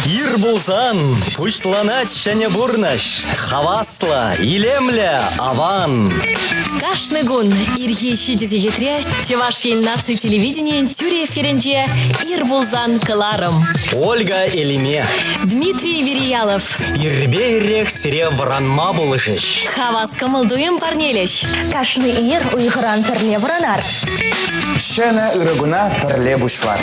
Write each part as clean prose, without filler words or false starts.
Ир пулсан пуҫланать ҫӗнӗ пурнӑҫ. Хаваслӑ, илемлӗ, аван. Кашни кун ирхи 7 сехетре Чӑваш Ен наци телевиденийӗн тӳрӗ эфирӗнче «Ир пулсан» кӑларӑм. Ольга Элиме. Дмитрий Вериялов. Ирпе ирех сире вӑранма пулӑшӗҫ. Хавас кӑмӑл-туйӑм парнелӗҫ. Кашни ир уйӑхран пӗрле вӑранар. Ҫӗнӗ ырӑ куна пӗрле пуҫлар.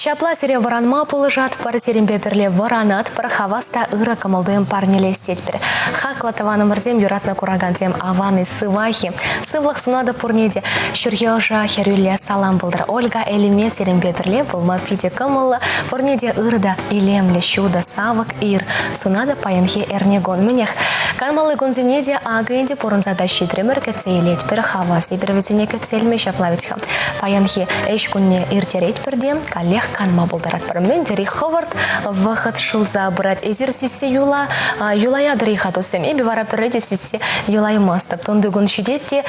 Ҫапла сире вӑранма пулӑшатпӑр, сирӗнпе пӗрле вӑранатпӑр, хавас та ырӑ кӑмӑл-туйӑм парнелес тетпӗр. Хаклӑ тӑванӑмӑрсем, юратнӑ куракансем, аван-и, сывах-и? Сывлӑх сунатӑп пурне те. Ҫурхи ӑша хӗрӳлле салам пултӑр. Ольга Элиме сирӗнпе пӗрле пулма питӗ кӑмӑллӑ, пурне те ырӑ та илемлӗ, ҫутӑ, савӑк ир сунатӑп паянхи эрнекун. Мӗнех, канмалли кунсене те акӑ ӗнтӗ пурӑнса та ҫитрӗмӗр, кӗтсе илетпӗр, хавас эпир вӗсене кӗтсе илме ҫапла вӗт-ха. Паянхи ӗҫ кунне ирттеретпӗр те каллех канма пултаратпӑр. Мӗн тери хӑвӑрт вӑхӑт шуса пырать. Эсир сиссе юла, юлаятӑр-и-ха, туссем? Эпӗ вара пӗрре те сиссе юлаймастӑп. Тунти кун ҫитет те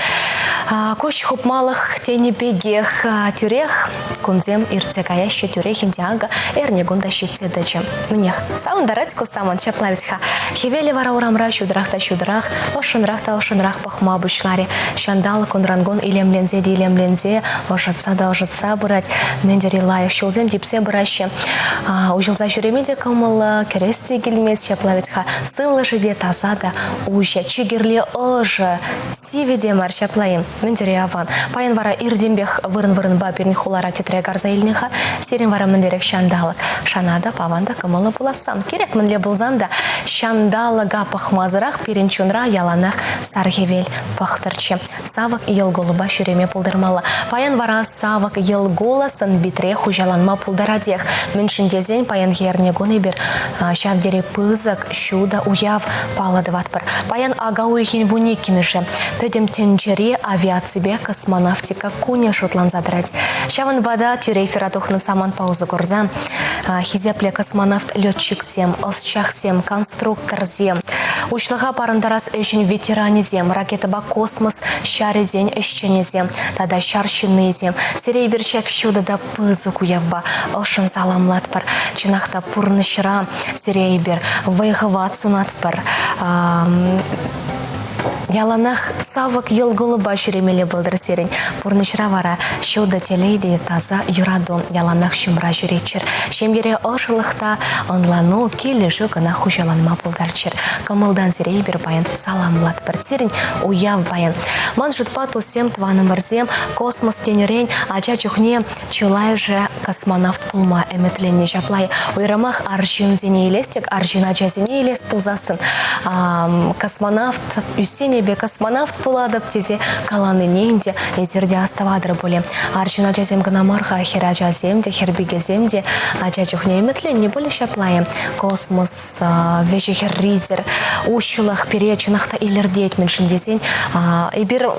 куҫ хупмалӑх тенӗ пекех тӳрех кунсем иртсе каяҫҫӗ, тӳрех ӗнтӗ акӑ эрнекун та ҫитсе тӑчӗ. Мӗнех, савӑнтарать ку самант ҫапла вӗт-ха. Хӗвелӗ вара урамра ҫутӑрах та ҫутӑрах, ӑшшӑнрах та ӑшшӑнрах пӑхма пуҫларӗ. Ҫанталӑк унран-кун илемленсе те илемленсе, ӑшӑтса та ӑшӑтса пырать. Мӗн тери лайӑх ҫулсем типсе пыраҫҫӗ. Уҫӑлса ҫӳреме те кӑмӑллӑ, кӗрес те килмест ҫапла вӗт-ха. Сывлӑшӗ те таса та уҫӑ, чи кирли ӑшӑ, сивӗ те мар ҫапла-и? Мӗн тери аван. Паян вара иртенпех вырӑн-вырӑнпа пирӗн хулара тӗтре карса илнӗ-ха. Сирӗн вара мӗнлерех ҫанталӑк? Шанатӑп, аван та кӑмӑллӑ пуласса. Кирек мӗнле пулсан та ҫанталӑка пӑхмасӑрах пирӗн чунра яланах сар хӗвел пӑхтӑрччӗ. Савӑк йӑл-кулӑпа ҫӳреме пултармалла. Паян вара савӑк йӑл-кулӑ сӑн-питре хуҫаланма пултаратех. Мӗншӗн тесен паянхи эрнекун эпир ҫав тери пысӑк, ҫутӑ уяв паллӑ тӑватпӑр. Паян ака уйӑхӗн вуниккӗмӗшӗ. Пӗтӗм тӗнчери авиаципе космонавтика кунӗ шутланса тӑрать. Ҫавӑнпа та тӳре эфира тухнӑ самантпа усӑ курса хисеплӗ космонавт-летчиксем, ӑсчахсем, конструкторсем, уҫлӑха парӑнтарас ӗҫӗн ветеранӗсем, ракетӑпа космос ҫарӗсен ӗҫченӗсем тата ҫар ҫыннисем сире эпир ҫак ҫутӑ та пысӑк уявпа ӑшшӑн саламлатпӑр. Чӑнах та пурнӑҫра сире эпир вӑй-хӑват сунатпӑр. Яланах савӑк йӑл-кулӑпа ҫӳремелле пултӑр сирӗн. Пурнӑҫра вара ҫутӑ телей те таса юрату яланах ҫумра ҫӳреччӗр. Ҫемьере ӑшӑлӑх та ӑнлану, килӗшӳ кӑна хуҫаланма пултарччӑр. Кӑмӑлтан сире эпир паян саламлатпӑр. Сирӗн уяв паян. Ман шутпа, туссем, тӑванӑмӑрсем космос тенӗрен ача чухне чылайӑшӗ космонавт пулма ӗмӗтленнӗ. Ҫапла уйрӑмах арҫынсене илес тӗк арҫын ачасене илес пулсассӑн космонавт ӳссен эпӗ космонавт пулатӑп тесе каланине ӗнтӗ эсир те астӑватӑр пулӗ. Арҫын ачасем кӑна мар-ха, хӗр ачасем те, хӗр пикесем те ача чухне ӗмӗтленнӗ пулӗ ҫапла-и. Космос вӗҫӗ-хӗррисӗр уҫҫӑлӑх пире чӑнах та илӗртет, мӗншӗн тесен эпир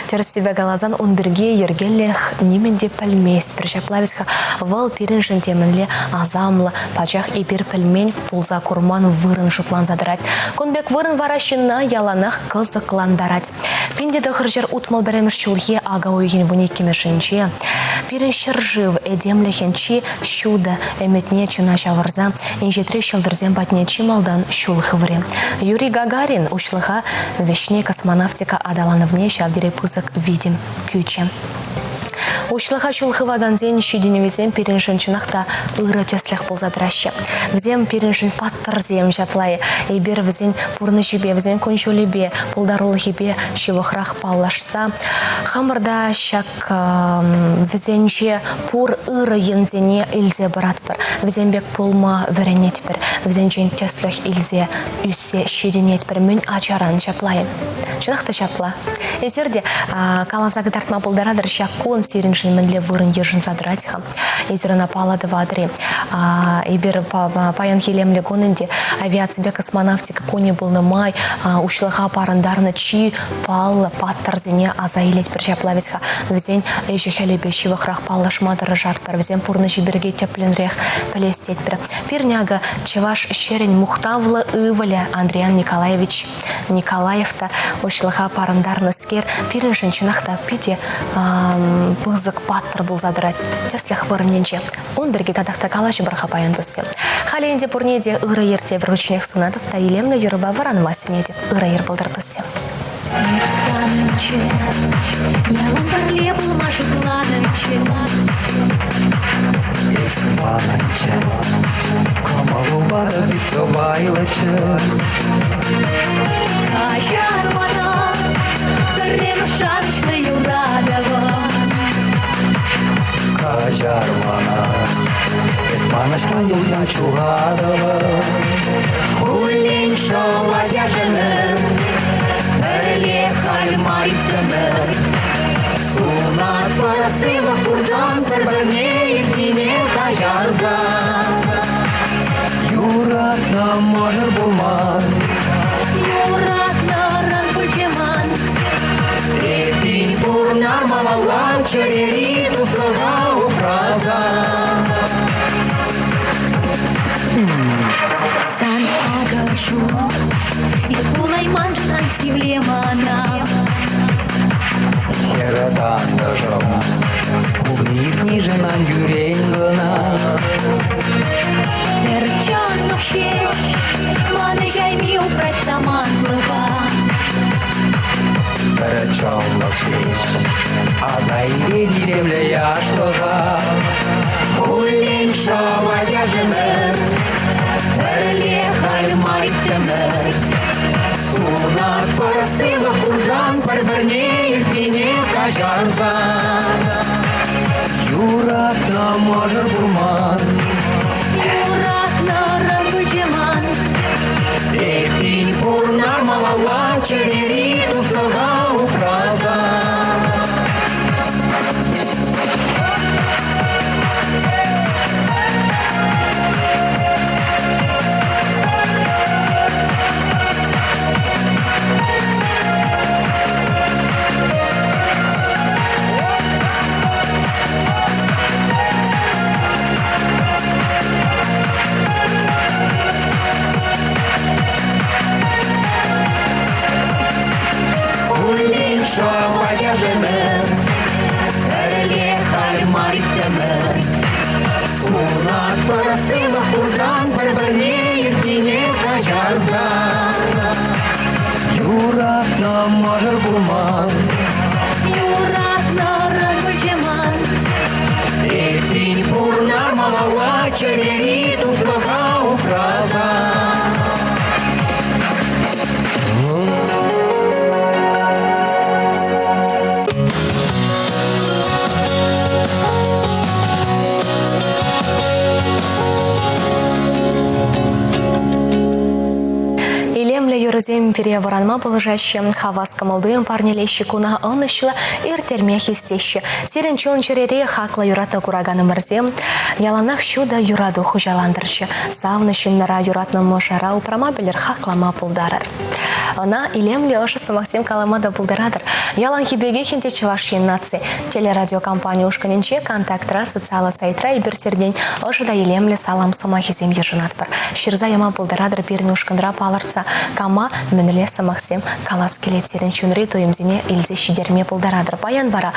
Тӗрӗссипе каласан, ун пирки йӗркеллех нимӗн те пӗлместпӗр. Ҫапла вӗт-ха вӑл пирӗншӗн темӗнле асамлӑ, пачах эпир пӗлмен, пулса курман вырӑн шутланса тӑрать. Кун пек вырӑн вара ҫынна яланах кӑсӑклантарать. 1961 ҫулхи ака уйӑхӗн вуниккӗмӗшӗнче пирӗн ҫӗршыв этемлӗхӗн чи ҫутӑ ӗмӗтне чуна ҫавӑрса инҫетри ҫӑлтӑрсем патне чи малтан ҫул хыврӗ. Юрий Гагарин уҫлӑха вӗҫне космонавтика аталанӑвне ҫав тери пысӑк витӗм кӳчӗ. Уҫлӑха ҫул хывакансен ҫитӗнӗвӗсем пирӗншӗн чӑнах та ырӑ тӗслӗх пулса тӑраҫҫӗ. Вӗсем пирӗншӗн паттӑрсем ҫапла. Эпир вӗсен пурнӑҫӗпе, вӗсен кун-ҫулӗпе, пултарулӑхӗпе ҫывӑхрах паллашса хамӑр та ҫак вӗсенче пур ырӑ енсене илсе пыратпӑр. Вӗсем пек пулма вӗренетпӗр, вӗсенчен тӗслӗх илсе ӳссе ҫитӗнетпӗр. Мӗн ачаран ҫапла-и? Чӑнах та ҫапла. Эсир те каласа кӑтартма пултаратӑр ҫак кун сирӗншӗн мӗнле вырӑн йышӑнса тӑрать-ха? Эсир ӑна паллӑ тӑватӑр-и? Эпир паянхи илемлӗ кун ӗнтӗ авиаципе космонавтика кунӗ пулнӑ май уҫлӑха парӑнтарнӑ чи паллӑ паттӑрсене аса илетпӗр ҫапла вӗт-ха. Вӗсен ӗҫӗ-хӗлӗпе ҫывӑхрах паллашма тӑрӑшатпӑр, вӗсен пурнӑҫӗ пирки тӗплӗнрех пӗлес тетпӗр. Пирӗн акӑ Чӑваш ҫӗрӗн мухтавлӑ ывӑлӗ Андриян Николаевич Николаев та уҫлӑха парӑнтарнӑскер пирӗншӗн чӑнах та питӗ. пысӑк паттӑр пулса тӑрать тӗслӗх вырӑнӗнче. Ун пирки татах та калаҫӑпӑр-ха паян, туссем. Халӗ ӗнтӗ пурне те ырӑ йӗр тепӗр хутченех сунатӑп та илемлӗ юрӑпа вӑранма сӗнетӗп. Ырӑ йӗр пултӑр, туссем. Санччӗ, ялан пӗрле пулма шутланӑччӗ. Эс манӑнччӗ, кӑмӑлупа та сӑпайлӑччӗ. Каҫар мана, пӗрремӗш шанӑҫлӑ юратӑвӑм. Каҫар мана, эс манӑҫран юлсан ҫухатӑвӑм. Хуллен шӑлать яшӑнӑр, пӗрле халь мар иксӗмӗр. Сунатпӑр сывлӑх курсан пӗр-пӗрне иртнине каҫарсан. Юратнӑ мӑшӑр пулман. Юратнӑран пулчӗ ман. Эппин пурнар малалла чӗрери туслӑха упраса. Сан акӑшу Эп пулайманшӑн ан сивле мана. Хӗрӗ тантӑшӑм, пулни-иртнишӗн ан кӳрен кӑна. Пӗр чӑнлӑх ҫеҫ манӑҫайми упрать самантлӑха. Пӗр чӑнлӑх ҫеҫ аса илет илемлӗ яшлӑха. Хуллен шӑвать ӗмӗр, пӗрле халь мар иксӗмӗр. Сунатпӑр сывлӑх курсан пӗр-пӗрне иртнине каҫарсан. Юратнӑ мӑшӑр пулман. Юратнӑран пулчӗ ман. Эппин пурнар малалла чӗрери туслӑха упраса. Хуллен шӑвать ӗмӗр, пӗрле халь мар иксӗмӗр. Сунатпӑр сывлӑх курсан пӗр-пӗрне иртнине каҫарсан. Юратнӑ мӑшӑр пулман. Юратнӑран пулчӗ ман. Эппин пурнар малалла чӗрери туслӑха упраса. Илемлӗ юрӑсем пире вӑранма пулӑшаҫҫӗ, хавас кӑмӑл-туйӑм парнелеҫҫӗ, куна ӑнӑҫлӑ ирттерме хистеҫҫӗ. Сирӗн чун-чӗрере хаклӑ юратнӑ кураканӑмӑрсем яланах ҫутӑ юрату хуҫалантӑрччӗ. Савнӑ ҫыннӑра юратнӑ мӑшӑра упрама пӗлӗр, хаклама пултарӑр. Ӑна илемлӗ ӑшӑ сӑмахсем калама та пултаратӑр. Яланхи пекех ӗнтӗ Чӑваш Ен наци телерадиокомпани ушкӑнӗнче Контактра социаллӑ сайтра эпир сиртен ӑшӑ та илемлӗ салам сӑмахӗсем йышӑнатпӑр. Ҫырса яма пултаратӑр пирӗн ушкӑнра палӑртса кама мӗнле сӑмахсем калас килет сирӗн чунри туйӑмсене илсе ҫитерме пултаратӑр. Паян вара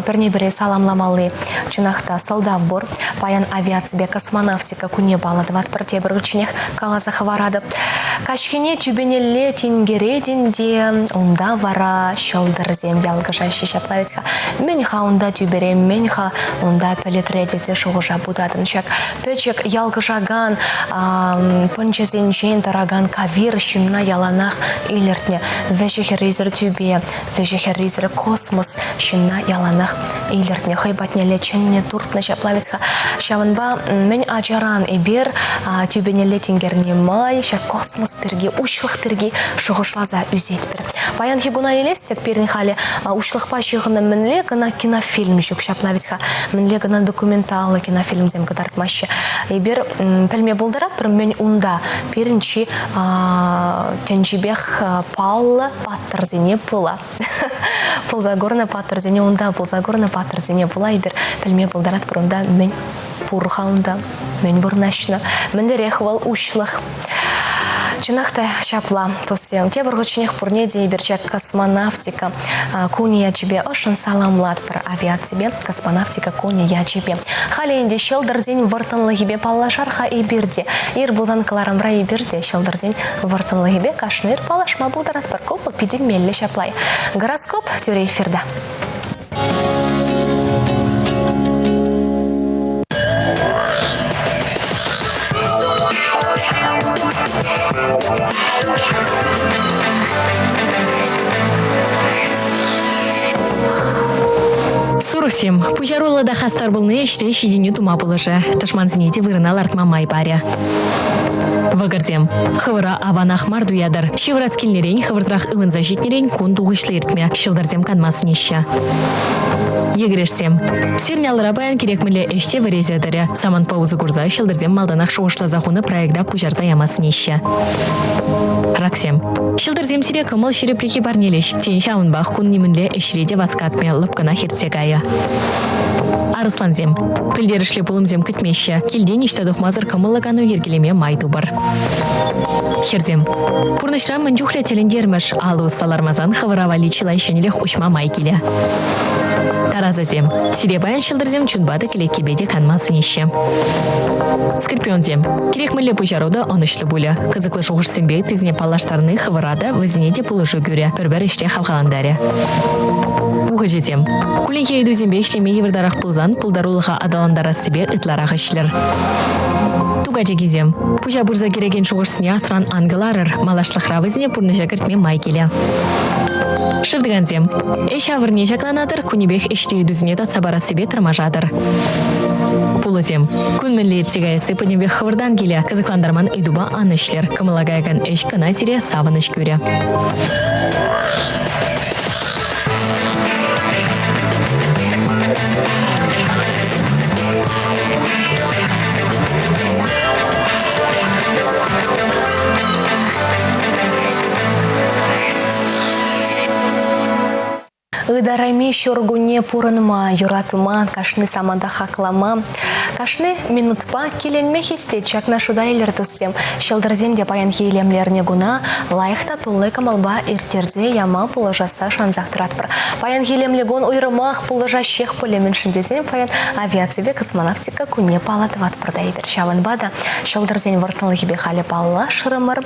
пӗрне-пӗри саламламалли чӑнах та сӑлтав пур. Паян авиаципе космонавтика кунне паллӑ тӑватпӑр тепӗр хутченех каласа хӑваратӑп. Каҫхине тӳпенелле тинкеретӗн те, унта вара ҫӑлтӑрсем ялкӑшаҫҫӗ ҫапла вӗт-ха. Мӗн-ха унта тӳпере, мӗн-ха унта пӗлӗтре тесе шухӑша путатӑн. Ҫак пӗчӗк ялкӑшакан пӑнчӑсенчен тӑракан кавир ҫынна яланах илӗртнӗ. Вӗҫӗ-хӗррисӗр тӳпе, вӗҫӗ-хӗррисӗр космос ҫынна яланах илӗртнӗ, хӑй патнелле чӗннӗ, туртнӑ ҫапла вӗт-ха. Ҫавӑнпа мӗн ачаран эпир тӳпенелле тинкерни май ҫак космос пирки, уҫлӑх пирки шухӑшласа ӳсетпӗр. Паянхи куна илес тӗк пирӗн халӗ уҫлӑхпа ҫыхӑннӑ мӗнле кӑна кинофильм ҫук ҫапла вӗт-ха. Мӗнле кӑна документаллӑ кинофильмсем кӑтартмаҫҫӗ. Эпир пӗлме пултаратпӑр, мӗн унта пирӗн чи тӗнчипех паллӑ паттӑрсене пула. Пулса курнӑ паттӑрсене унта пулса курнӑ паттӑрсене пула эпир пӗлме пултаратпӑр унта мӗн пур-ха унта, мӗн вырнаҫнӑ, мӗнлерех вӑл уҫлӑх. Чӑнах та ҫапла, туссем. Тепӗр хутченех пурне те эпир ҫак космонавтика кунӗ ячӗпе ӑшшӑн саламлатпӑр. Авиаципе космонавтика кунӗ ячӗпе. Халӗ ӗнтӗ ҫӑлтӑрсен вӑрттӑнлӑхӗпе паллашар-ха эпир те. Ир пулсан кӑларӑмра эпир те ҫӑлтӑрсен вӑрттӑнлӑхӗпе кашни ир паллашма пултаратпӑр. Ку вӑл питӗ меллӗ ҫапла. Гороскоп тӳрӗ эфирта. Сурӑхсем пуҫаруллӑ та хастар пулни ӗҫре ҫитӗнӳ тума пулӑшӗ. Тӑшмансене те вырӑна лартма май парӗ. Вӑкӑрсем, хӑвӑра аванах мар туятӑр. Ҫывӑрас килнӗрен хӑвӑртрах ывӑнса ҫитнӗрен кун тухӑҫлӑ иртмӗ. Ҫӑлтӑрсем канма сӗнеҫҫӗ. Йӗкӗрешсем, сирӗн алӑра паян кирек мӗнле ӗҫ те вӗресе тӑрӗ. Самантпа усӑ курса ҫӑлтӑрсем малтанах шухӑшласа хунӑ проекта пуҫарса яма сӗнеҫҫӗ. Раксем, ҫӑлтӑрсем сире кӑмӑл ҫирӗплӗхӗ парнелӗҫ. Тен, ҫавӑнпах кун нимӗнле ӗҫре те васкатмӗ, лӑпкӑнах иртсе кайӗ. Арӑслансем, пӗлтерӗшлӗ пулӑмсем кӗтмеҫҫӗ. Килте ниҫта тухмасӑр кӑмӑллӑ кану йӗркелеме май тупӑр. Хӗрсем, пурнӑҫра мӗн чухлӗ тӗлӗнтермӗш, алӑ усса лармасан хӑвӑра валли чылай ҫӗнӗлӗх уҫма май килӗ. Тарасасем, сире паян ҫӑлтӑрсем чунпа та кӗлеткепе те канма сӗнеҫҫӗ. Скорпионсем, кирек мӗнле пуҫару та ӑнӑҫлӑ пулӗ. Кӑсӑклӑ шухӑшсемпе ыттисене паллаштарни хӑвӑра та, вӗсене те пулӑшу кӳрӗ, пӗр-пӗр ӗҫре хавхалантарӗ. Пухӑҫӑсем, кулленхи ыйтусемпе ӗҫлеме йывӑртарах пулсан пултарулӑха аталантарассипе ытларах ӗҫлӗр. Тукачакисем, пуҫа пырса кӗрекен шухӑшсене асран ан кӑларӑр, малашлӑхра вӗсене пурнӑҫа кӗртме май килӗ. Шывтӑкансем, ӗҫ авӑрне ҫакланатӑр, кунӗпех ӗҫри ыйтусене татса парассипе тӑрмашатӑр. Пулӑсем, кун мӗнле иртсе каясси пӗтӗмпех хӑвӑртан килӗ, кӑсӑклантарман ыйтупа ан ӗҫлӗр. Кӑмӑла каякан ӗҫ кӑна сире савӑнӑҫ кӳрӗ. Ытарайми ҫуркунне пурӑнма, юратма, кашни саманта хаклама, кашни минутпа киленме хистет ҫакна шута илӗр, туссем. Ҫӑлтӑрсем те паянхи илемлӗ эрнекуна лайӑх та тулли кӑмӑлпа ирттерсе яма пулӑшасса шансах тӑратпӑр. Паянхи илемлӗ кун уйрӑмах пулӑшаҫҫех пулӗ, мӗншӗн тесен паян авиаципе космонавтика кунне паллӑ тӑватпӑр та эпир. Ҫавӑнпа та ҫӑлтӑрсен вӑрттӑнлӑхӗпе халӗ паллашрӑмӑр.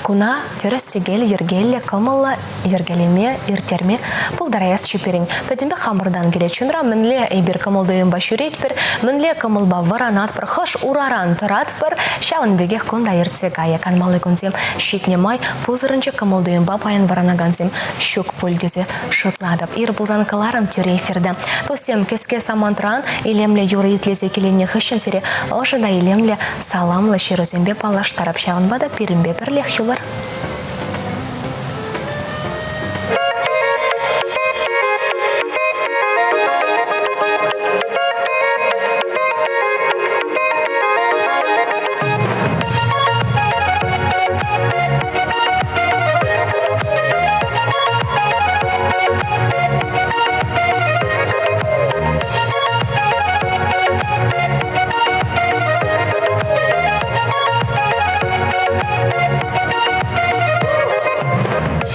Куна тӗрӗс-тӗкел, йӗркеллӗ, кӑмӑллӑ йӗркелеме, ирттерме пултараясчӗ пирӗн. Пӗтӗмпех хамӑртан килет. Чунра мӗнле эпир кӑмӑл-туйӑмпа ҫӳретпӗр, мӗнле кӑмӑлпа вӑранатпӑр, хӑш ураран тӑратпӑр, ҫавӑн пекех кунта иртсе кайӗ. Канмалли кунсем ҫитнӗ май пусӑрӑнчӑк кӑмӑл-туйӑмпа паян вӑранакансем ҫук пуль тесе шутлатӑп. Ир пулсан кӑларӑм тӳрӗ эфирта. Туссем, кӗске самантран илемлӗ юрӑ итлесе киленнӗ хыҫҫӑн сире ӑшӑ та илемлӗ саламлӑ ҫырусемпе паллаштарӑп. Ҫавӑнпа та пирӗнпе пӗрлех юлӑр.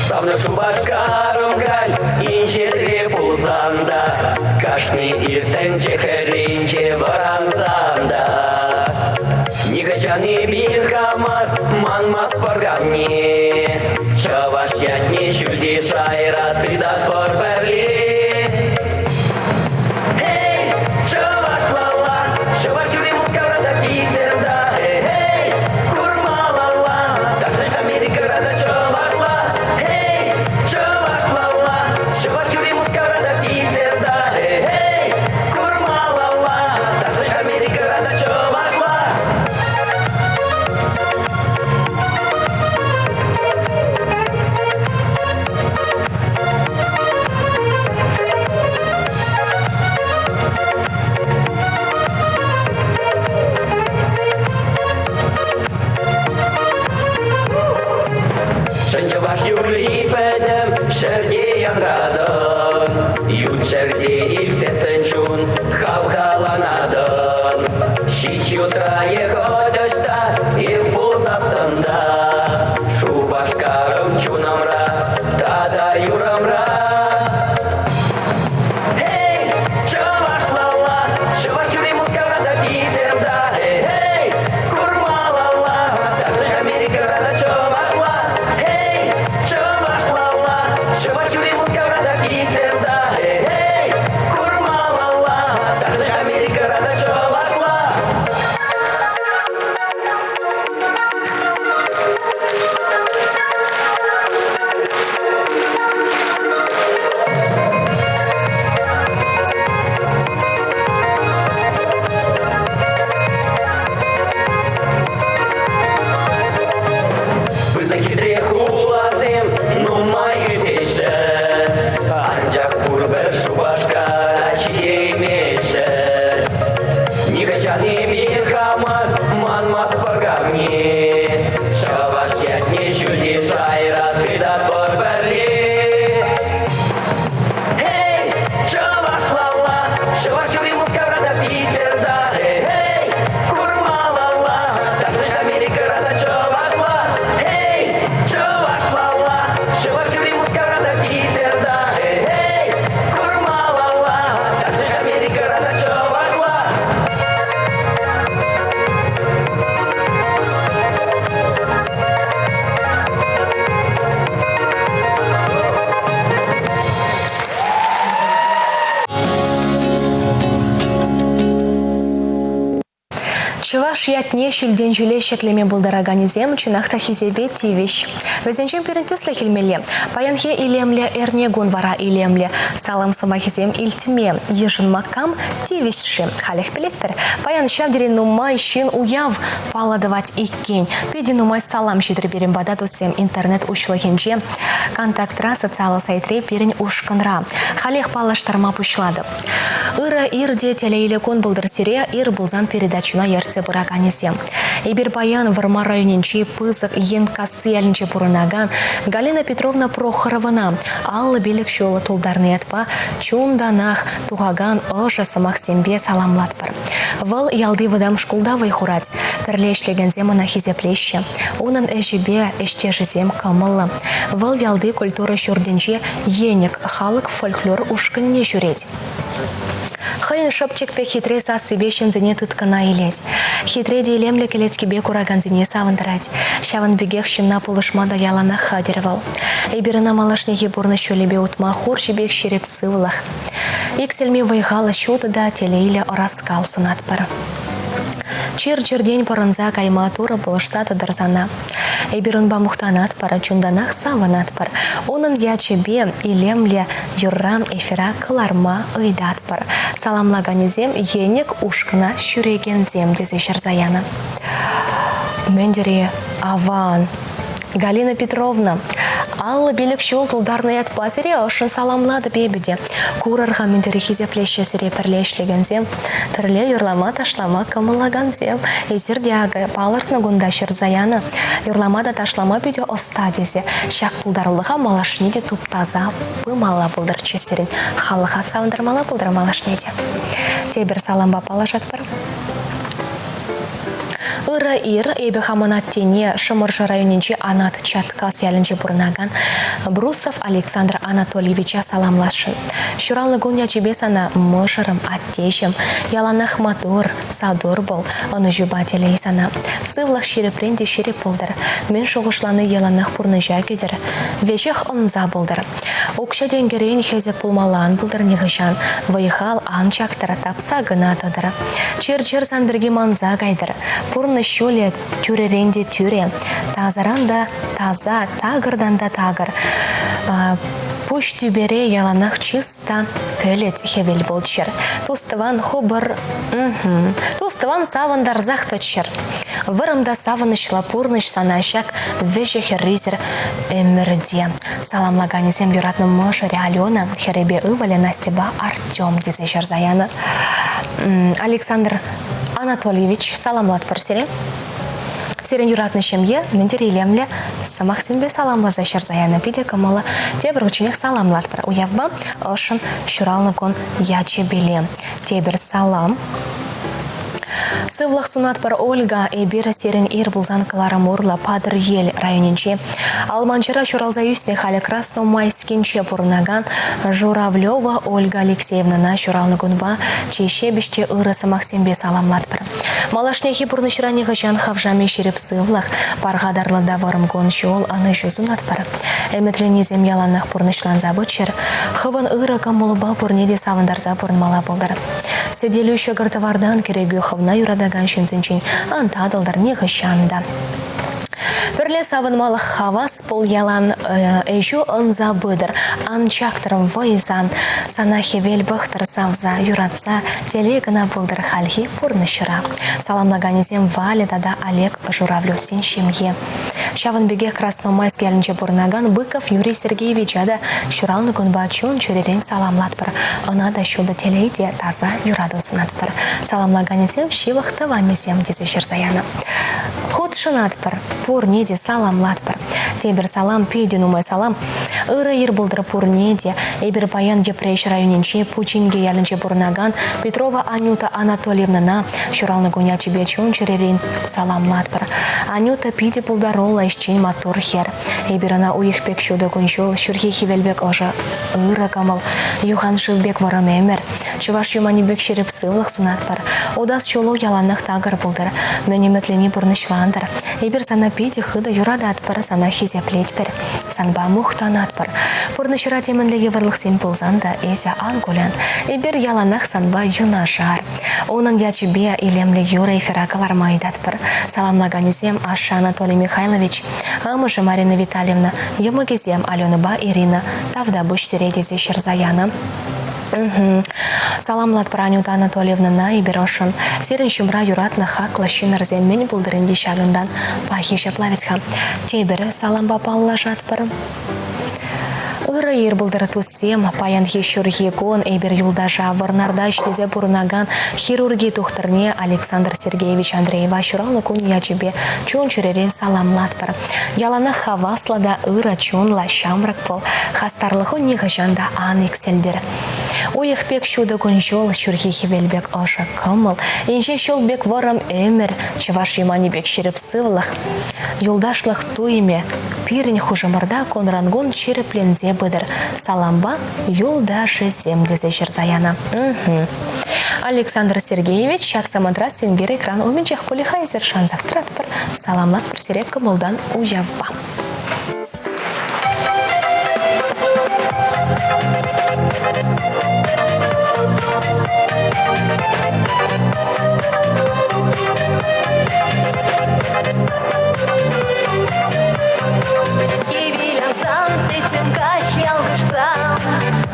Савнӑ Шупашкарӑм халь инҫетре пулсан та, Кашни ир тӗнче хӗрринче вӑрансан та, Нихӑҫан эпир хамӑр манмастпӑр камне, Чӑваш ятне ҫӳлти шайра тытатпӑр пӗрле. Эй, чӑвашлалла, чӑваш юрри Мускавра та Питерта, эй, курмалалла, таҫта Америкӑра та чӑвашла. Эй, чӑвашлалла, чӑваш юрри Мускавра та Питерта, эй, курмалалла, таҫта Америкӑра та чӑвашла. Чӑн чӑваш юрри пӗтӗм ҫӗрте янратӑн, Ют ҫӗрте илтсессӗн чун хавхаланатӑн. Ҫич ютра е хӑть ӑҫта эп пулсассӑн та. Эпир хамӑр манмастпӑр камне. Чӑваш ятне ҫӳлти шайра тытатпӑр пӗрле. Эй, чӑвашлалла, чӑваш юрри Мускавра та Питерта. Эй, курмалалла, тахҫан Америкӑра та чӑвашла. Эй, чӑвашлалла, чӑваш юрри Мускавра та Питерта. Эй, курмалалла, тахҫан Америкӑра та чӑвашла. Чӑваш ятне ҫӳлтен ҫӳле ҫӗклеме пултараканӗсем чӑнах та хисепе тивӗҫ. Вӗсенчен пирӗн тӗслӗх илмелле. Паянхи илемлӗ эрнекун вара илемлӗ. Салам сӑмахӗсем илтме, йышӑнма кам тивӗҫ-ши? Халех пӗлетпӗр. Паян ҫав тери нумай ҫын уяв паллӑ тӑвать иккен. Питӗ нумай салам ҫитрӗ пирӗн пата туссем интернет уҫлӑхӗнче. Контактра социаллӑ сайтри пирӗн ушкӑнра. Халех паллаштарма пуҫлатӑп. Ырӑ ир те телейлӗ кун пултӑр сире, ир пулсан передачӑна ертсе пыраканӗсем. Эпир паян Вӑрмар районӗнчи Пысӑк Енккасси ялӗнче пурӑнакан Галина Петровна Прохоровӑна 55 ҫул тултарнӑ ятпа чунтанах тухакан ӑшӑ сӑмахсемпе саламлатпӑр. Вӑл ялти вӑтам шкулта вӑй хурать. Пӗрле ӗҫлекенсем ӑна хисеплеҫҫӗ. Унӑн ӗҫӗпе ӗҫтешӗсем кӑмӑллӑ. Вӑл ялти культура ҫуртӗнче Енӗк халӑх фольклор ушкӑнне ҫӳрет. Хӑйӗн шӑпчӑк пек хитре сассипе ҫынсене тыткӑна илет. Хитре те илемлӗ кӗлеткипе куракансене савӑнтарать. Ҫавӑн пекех ҫынна пулӑшма та яланах хатӗр вӑл. Эпир ӑна малашнехи пурнӑҫ ҫулӗпе утма хурҫӑ пек ҫирӗп сывлӑх, иксӗлми вӑй-хал ҫутӑ та телейлӗ ӑраскал сунатпӑр. Чир-чӗртен пӑрӑнса кайма Турӑ пулӑшса тӑтӑр сана. Эпир унпа мухтанатпӑр, чунтанах савӑнатпӑр. Унӑн ячӗпе илемлӗ юрра эфира кӑларма ыйтатпӑр. Саламлаканӗсем Енӗк ушкӑна ҫӳрекенсем тесе ҫырса янӑ. Мӗн тери аван! Галина Петровна, 55 ҫул тултарнӑ ятпа сире ӑшшӑн саламлатӑп эпӗ те. Курӑр-ха, мӗн тери хисеплеҫҫӗ сире пӗрле ӗҫлекенсем, пӗрле юрлама-ташлама кӑмӑллакансем. Эсир те акӑ палӑртнӑ кунта ҫырса янӑ. Юрлама та ташлама питӗ ӑста тесе. Ҫак пултарулӑха малашне те туптаса пымалла пултӑрччӗ сирӗн. Халӑха савӑнтармалла пултӑр малашне те. Тепӗр салампа паллашатпӑр. Ырӑ ир, эпӗ хамӑн аттене Шӑмӑршӑ районӗнчи Анат Чаткас ялӗнче пурӑнакан Брусов Александр Анатольевича саламласшӑн. Ҫуралнӑ кун ячӗпе сана мӑшӑрӑм, аттеҫӗм, яланах маттур, сатур пул, ӑнӑҫупа телей сана. Сывлӑх ҫирӗпрен те ҫирӗп пултӑр. Мӗн шухӑшлани яланах пурнӑҫа кӗтӗр. Веҫех ӑнса пултӑр. Укҫа-тенкӗрен хӗсӗк пулмалла ан пултӑр нихӑҫан, вӑй-хал ан чактӑр, тапса кӑна тӑтӑр. Чир-чӗр сан пирки манса кайтӑр. Пурнӑҫ ҫулӗ тӳрӗрен те тӳрӗ, тасаран та таса, такӑртан та такӑр. Пуҫ тӳпере яланах чыс та пӗлӗт хӗвел пулччӑр. Тус-тӑван хупӑр, тус-тӑван савӑнтарсах тӑччӑр. Вӑрӑм та савӑнӑҫлӑ пурнӑҫ сана ҫак вӗҫӗ-хӗррисӗр ӗмӗрте. Саламлаканӗсем юратнӑ мӑшӑрӗ Алена, хӗрӗпе ывӑлӗ Настьӑпа Артем тесе ҫырса янӑ. Александр Анатольевич, саламлатпӑр сире. Сирӗн юратнӑ ҫемье мӗн тери илемлӗ сӑмахсемпе саламласа ҫырса янӑ питӗ кӑмӑллӑ. Тепӗр хутченех саламлатпӑр. Уявпа ӑшшӑн ҫуралнӑ кун ячӗпеле. Тепӗр салам. Сывлӑх сунатпӑр, Ольга. Эпир сирӗн ир пулсан кӑларӑм урлӑ Патӑрьел районӗнчи Алманчӑра ҫуралса ӳснӗ халӗ Красномайскинче пурӑнакан Журавлева Ольга Алексеевнӑна ҫуралнӑ кунпа чи ҫепӗҫ те ырӑ сӑмахсемпе саламлатпӑр. Малашнехи пурнӑҫра нихӑҫан хавшами ҫирӗп сывлӑх, пархатарлӑ та вӑрӑм кун-ҫул ӑнӑҫу сунатпӑр. Ӗмӗтленисем яланах пурнӑҫланса пыччӑр, хӑвӑн ырӑ кӑмӑлупа пурне те савӑнтарса пурӑнмалла пултӑр. Сӗтелӳ ҫӑкӑр-тӑвартан кӗрекӳ хӑвна юратакан ҫынсенчен ан татӑлтӑр нихӑҫан та. Пӗрле савӑнмалӑх хавас пул ялан ӗҫӳ ӑнса пытӑр, ан чактӑр вӑй сан. Сана хӗвел пӑхтӑр савса, юратса, телей кӑна пултӑр хальхи пурнӑҫра. Саламлаканӗсем Валя тата Олег Журавлевсен ҫемйи. Ҫавӑн пекех Красномайск ялӗнче пурӑнакан Быков Юрий Сергеевича та ҫуралнӑ кунпа чун-чӗререн саламлатпӑр. Ӑна та ҫутӑ телей те таса юрату сунатпӑр. Саламлаканӗсем ҫывӑх тӑванӗсем тесе ҫырса янӑ. Хутшӑнатпӑр, пурне те саламлатпӑр. Тепӗр салам, питӗ нумай салам. Ырӑ ир пултӑр пурне те. Эпир паян Йӗпреҫ районӗнчи Пучинке ялӗнче пурӑнакан Петрова Анюта Анатольевнӑна ҫуралнӑ кун ячӗпе чун-чӗререн саламлатпӑр. Анюта питӗ пултаруллӑ, ӗҫчен маттур хӗр. Эпир ӑна уйӑх пек ҫутӑ кун-ҫул, ҫурхи хӗвел пек ӑшӑ, ырӑ кӑмӑл, юхан шыв пек вӑрӑм ӗмӗр, чӑваш юманӗ пек ҫирӗп сывлӑх сунатпӑр. Утас ҫулу яланах такӑр пултӑр, мӗн ӗмӗтлени пурнӑҫлантӑр. Эпир сана питӗ хытӑ юрататпӑр, сана хисеплетпӗр, санпа мухтанатпӑр. Пурнӑҫра темӗнле йывӑрлӑхсем пулсан та эсӗ ан кулян. Эпир яланах санпа юнашар. Унӑн ячӗпе илемлӗ юрӑ эфира кӑларма ыйтатпӑр. Саламлаканӗсем ашшӗ Анатолий Михайлович, амӑшӗ Марина Витальевна, йӑмӑкӗсем Аленӑпа Ирина тавтапуҫ сире тесе ҫырса янӑ. Саламлатпӑр Анюта Анатольевнӑна эпир ӑшшӑн. Сирӗн ҫумра юратнӑ хаклӑ ҫыннӑрсем мӗн пултӑр ӗнтӗ ҫакӑнтан? Пахи ҫапла вӗт-ха. Тепӗр салампа паллашатпӑр. Ырӑ ир пултӑр, туссем! Паянхи ҫурхи кун эпир юлташа Вӑрнарта ӗҫлесе пурӑнакан хирурги тухтӑрне Александр Сергеевич Андреева ҫуралнӑ кун ячӗпе чун-чӗререн саламлатпӑр. Яланах хаваслӑ та ырӑ чунлӑ ҫамрӑк пул. Хастарлӑху нихӑҫан та ан иксӗлтӗр. Уйӑх пек ҫутӑ кун-ҫул, ҫурхи хӗвел пек ӑшӑ кӑмӑл, инҫе ҫул пек вӑрӑм ӗмӗр, чӑваш юманӗ пек ҫирӗп сывлӑх, юлташлӑх туйӑмӗ пирӗн хушӑмӑрта кунран-кун ҫирӗпленсе пытӑр. Салампа юлташӗсем тесе ҫырса янӑ. Александр Сергеевич ҫак самантра сенкер экран умӗнчех пулӗ-ха эсир шансах тӑратпӑр. Саламлатпӑр сире кӑмӑлтан уявпа. Хӗвел тӗттӗм каҫ ялкӑшсан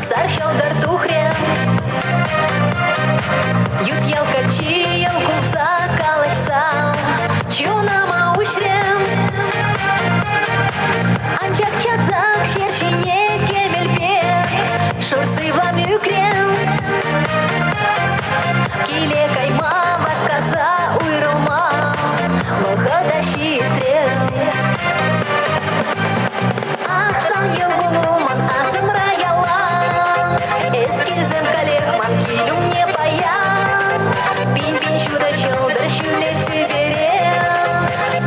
Сар ҫӑлтӑр тухрӗ. Ют ял каччи йӑл кулса калаҫса Чунӑма уҫрӗ. Анчах часах ҫер ҫине кӗмӗлпе Шур сывлам ӳкрӗ. Киле кайма васкаса уйрӑлма Вӑхӑта ҫитрӗ. Ах, сан йӑлӑну ман асӑмра ялан. Эс килсем каллех ман кил умне паян. Пин-пин ҫутӑ ҫӑлтӑр ҫӳле тӳпере.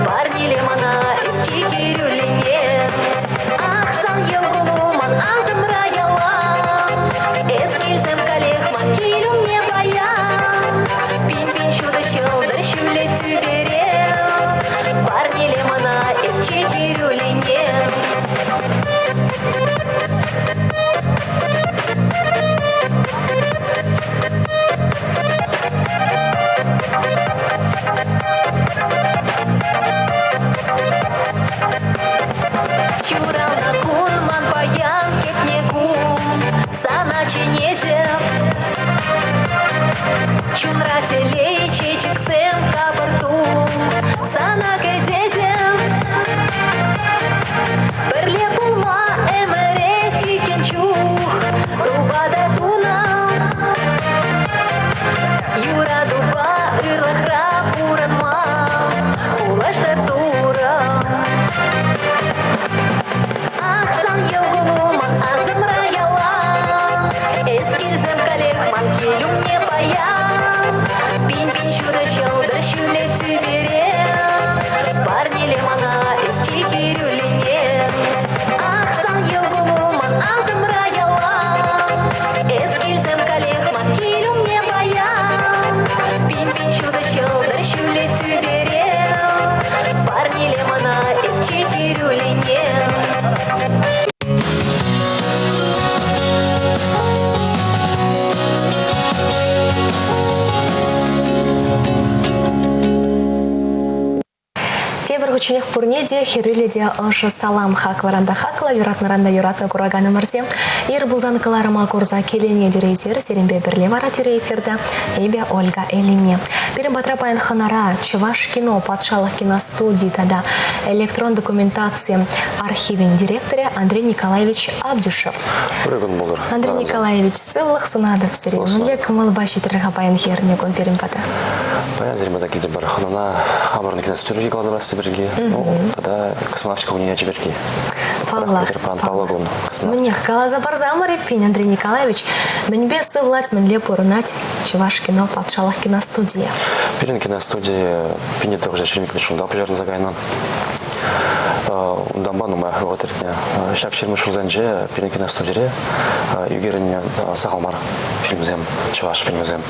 Парнеле мана эс чи хӗрӳллине. Ах, сан йӑлӑну ман асӑмра ялан. Эс килсем каллех ман кил умне паян. Пин-пин ҫутӑ ҫӑлтӑр ҫӳле тӳпере. Парнеле Тепӗр хутченех пурне те хӗрӳллӗ те ӑшӑ салам хаклӑран та хаклӑ, юратнӑран та юратнӑ кураканӑмӑрсем. Ир пулсан кӑларӑма курса киленетӗр эсир. Сирӗнпе пӗрле вара тӳрӗ эфирта эпӗ, Ольга Элине. Пирӗн патра паян хӑнара Чӑваш кино патшалӑх киностуди тата электрон документаци архивӗн директорӗ Андрей Николаевич Абдюшев. Ырӑ кун пултӑр. Андрей Николаевич, сывлӑх сунатӑп сире. Мӗнле кӑмӑлпа ҫитрӗр-ха паянхи эрнекун пирӗн пата? Паян сирӗн пата килтӗм пӗр хӑнана хамӑрӑн киностудире каласа пирки, ну, тата космонавтика кунӗ ячӗ пирки. Паллах. Паллӑ кун. Мӗнех, каласа парсамӑр эппин, Андрей Николаевич, мӗнпе сывлать, мӗнле пурӑнать Чӑваш кино патшалӑх киностудийӗ? Пирӗн киностуди пине тӑхӑрҫӗр ҫирӗм ҫулта пуҫарӑнса кайнӑ. Унтанпа нумай вӑхӑт иртнӗ. Ҫак ҫирӗм ҫулсенче пирӗн киностудире ӳкерӗннӗ сахал мар фильмсем, чӑваш фильмӗсем.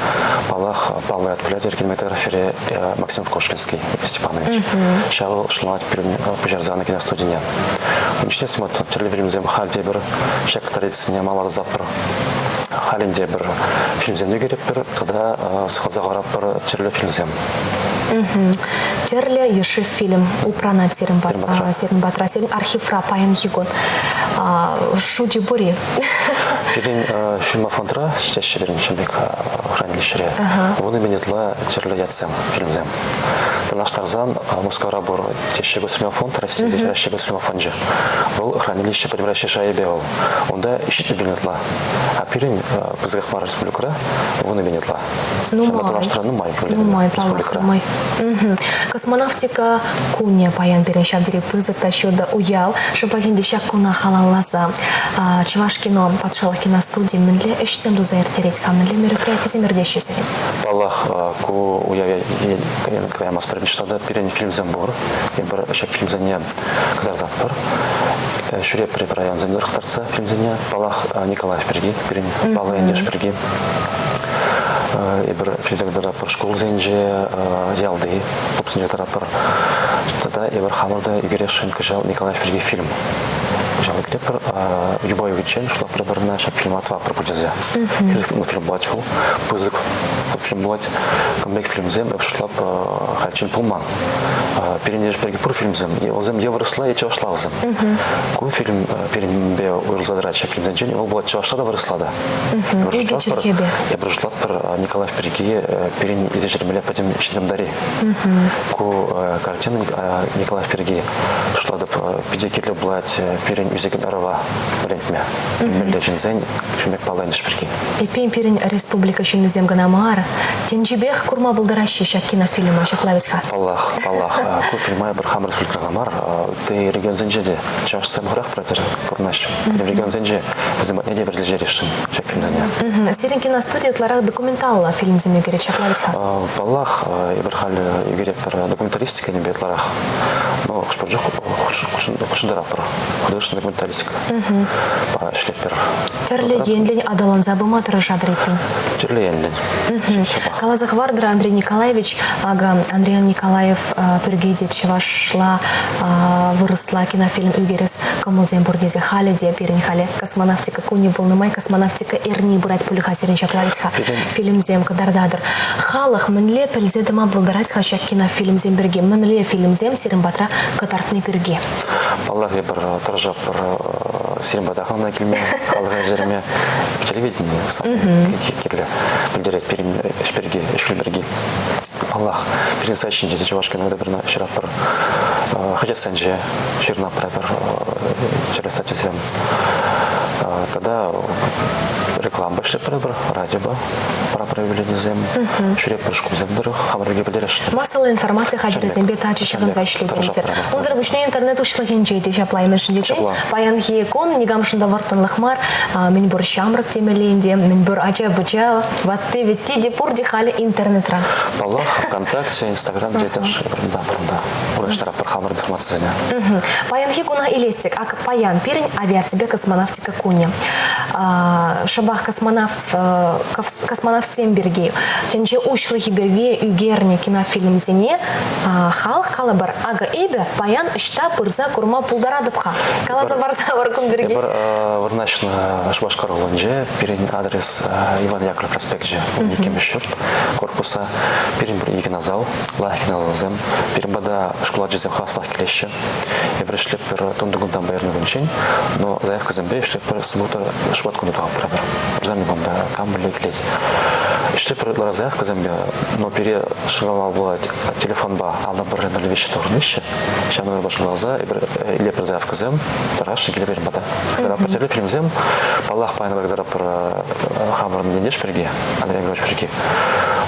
Паллах, паллӑ ят пулять кинематографире Максим Кошкинский Степанович. Ҫав ӑшланать пирӗн пуҫарса киностудине. Ун чухне тӗрлӗ фильмсем халь те пӗр ҫак традицине малалла Халь ӗнтӗ пӗр фильмсем ӳкерӗпӗр тата сыхласа хӑваратпӑр тӗрлӗ фильмсем. Тӗрлӗ йышши фильм упранать сирӗн патра, сирӗн архивра паянхи кун. Шучӗ пур-и? Пирӗн фильмофондра ҫитеҫҫӗ пирӗн ҫын пек хранилищӗре. Вунӑ минутла тӗрлӗ ятсем, фильмсем. Танлаштарсан Мускавра пур теҫҫӗ Госфильмофонд, Россия Раҫҫей Госфильмофончӗ. Вӑл хранилище пӗтӗм Раҫҫей шайӗпе вӑл. Унта ҫитнӗ пин ытла. А пирӗн пысӑках мар республикӑра вунӑ пин ытла. Нумай. Нумай, нумай, паллах, нумай. Космонавтика кунӗ паян пирӗн ҫав тери пысӑк та ҫутӑ уяв. Шӑпах ӗнтӗ ҫак куна халалласа Чӑваш кино патшалӑх киностуди мӗнле ӗҫсем туса ирттерет-ха, мӗнле мероприятисем иртеҫҫӗ сирӗн? Паллах, ку уяв каямастпӑр штата пирӗн фильмсем пур. Эпир ҫак фильмсене кӑтартатпӑр. Ҫӳреппӗр эпир районсем тӑрӑх кӑтартса фильмсене. Паллах, Николаев пирки, пирӗн паллӑ ентеш пирки. Эпир фильмсем кӑтартатпӑр шкулсенче, ялти клубсенче тӑратпӑр. Тата эпир хамӑр та ӳкересшӗн кӑҫал Николаев пирки фильм. Кӑҫал ӳкеретпӗр. Юпа уйӑхӗнчен шутлатпӑр пӗрне ҫак фильма тӑватпӑр пуль тесе. Фильм пулать вӑл, пысӑк фильм пулать. Кун пек фильмсем эп шутлап хальччен пулман. Пирӗн ӗҫ пирки пур фильмсем, вӗсем е вырӑсла, е чӑвашла вӗсем. Ку фильм пирӗнпе уйрӑлса тӑрать ҫак фильмсенчен. Вӑл пулать чӑвашла та вырӑсла та. Икӗ чӗлхепе. Эпир шутлатпӑр Николаев пирки пирӗн ӳсӗрмелле пӗтӗм ҫынсем Ку картина Николаев пирки шутлатӑп питӗ кирлӗ пулать пирӗн ӳсекен ӑрӑва вӗрентме. Мӗнле ҫынсен ҫын пек паллӑ ӗнтӗш пирки. Эппин пирӗн республика ҫыннисем кӑна мар, тӗнчипех курма пултараҫҫӗ ҫак кинофильма ҫапла вӗт-ха. Паллах, паллах. Ку фильма эпир хамӑр республикӑра мар, ытти регионсенче те чӑвашсем хӑрах пурӑнаҫҫӗ. Регионсенче вӗсем патне те пӗрле ҫӳресшӗн ҫак фильмсене. Сирӗн киностуди ытларах документаллӑ фильмсем ӳкерет ҫапла вӗт-ха? Паллах, эпир халь ӳкеретпӗр документалистика енӗпе ытларах. Но хӑш-пӗр чух хутшӑнтаратпӑр. Художественная документалистика ӗҫлетпӗр. Тӗрлӗ енлӗн аталанса пыма тӑрӑшатӑр эппин? Тӗрлӗ енлӗн. Каласа хӑвартӑр, Андрей Николаевич, акӑ Андриян Николаев пирки те чӑвашла, вырӑсла кинофильм ӳкерес кӑмӑлсем пур тесе халӗ те пирӗн халӗ космонавтика кунӗ пулнӑ май космонавтика эрни пырать пуль-ха сирӗн ҫапла вӗт-ха фильмсем кӑтартатӑр. Халӑх мӗнле пӗлсе тӑма пултарать-ха ҫак кинофильмсем пирки? Мӗнле фильмсем сирӗн патра кӑтартни пирки? Паллах, эпир тӑрӑшатпӑр сирӗн пата хӑнана килме, халӑха ӗҫтерме. Телевидени кирлӗ пӗлтерет пирӗн ӗҫ пирки, ӗҫ пирки. Паллах, пирӗн сайт ҫинче те чӑваш кино пӗр ҫыратпӑр. Хаҫатсенче ҫырнапӑр пӗр чӗрӗ статьясем. Тата реклама ӗҫлетпӗр пӗр радиопа пара проявленисем, ҫӳретпӗр шкулсем тӑрӑх хамӑр пирки пӗлтересшӗн. Массӑллӑ информаци хатӗрӗсемпе тачӑ ҫыхӑнса ӗҫлекенсӗр. Унсӑр пуҫне интернет уҫлӑхӗнче те ҫапла имӗш тесен паянхи кун никамшӑн та вӑрттӑнлӑх мар. Мӗнпур ҫамрӑк темелле ӗнтӗ, мӗнпур ача-пӑча, ватти-вӗтти те пурте халӗ интернетра. Паллах, ВКонтакте, Инстаграм те пурӑнта, пурӑнта. Вырнаҫтаратпӑр хамӑр информацисене. Паянхи куна илес тӗк, ак паян пирӗн авиаципе космонавтика кунӗ. кунӗ. Шӑпах космонавт космонавтсем пирки, тӗнче уҫлӑхӗ пирки ӳкернӗ кинофильмсене халӑх калӑпӑр, акӑ эпӗ паян ӑҫта пырса курма пултаратӑп-ха? Каласа парса пар кун пирки. Эпир вырнаҫнӑ Шупашкар хулинче. Пирӗн адрес Иван Яковлев проспекчӗ, иккӗмӗш ҫурт корпуса. Пирӗн пур икӗ зал, лайӑх кинозалсем. Пирӗн пата шкул ачисем хаваспах килеҫҫӗ. Эпир ӗҫлетпӗр тунтикунтан паянхи кунччен, но заявкӑсемпе ӗҫлетпӗр суббота шӑмат кунӗ тухатпӑр. Вырсарни кунта кам мӗнле килет. Ӗҫлетпӗр ытларах заявкӑсемпе, но пире шырама пулать телефонпа 51 05 тӑхӑрнӑҫҫӗ. Ҫав номерпа шӑнкӑравласа эпир илетпӗр заявкӑсем, тӑрашшӑн киле пирӗн пата. Кӑтартатпӑр тӗрлӗ фильмсем, паллах, паян кӑтартатпӑр хамӑрӑн ентеш пирки, Андрей Григорьевич пирки.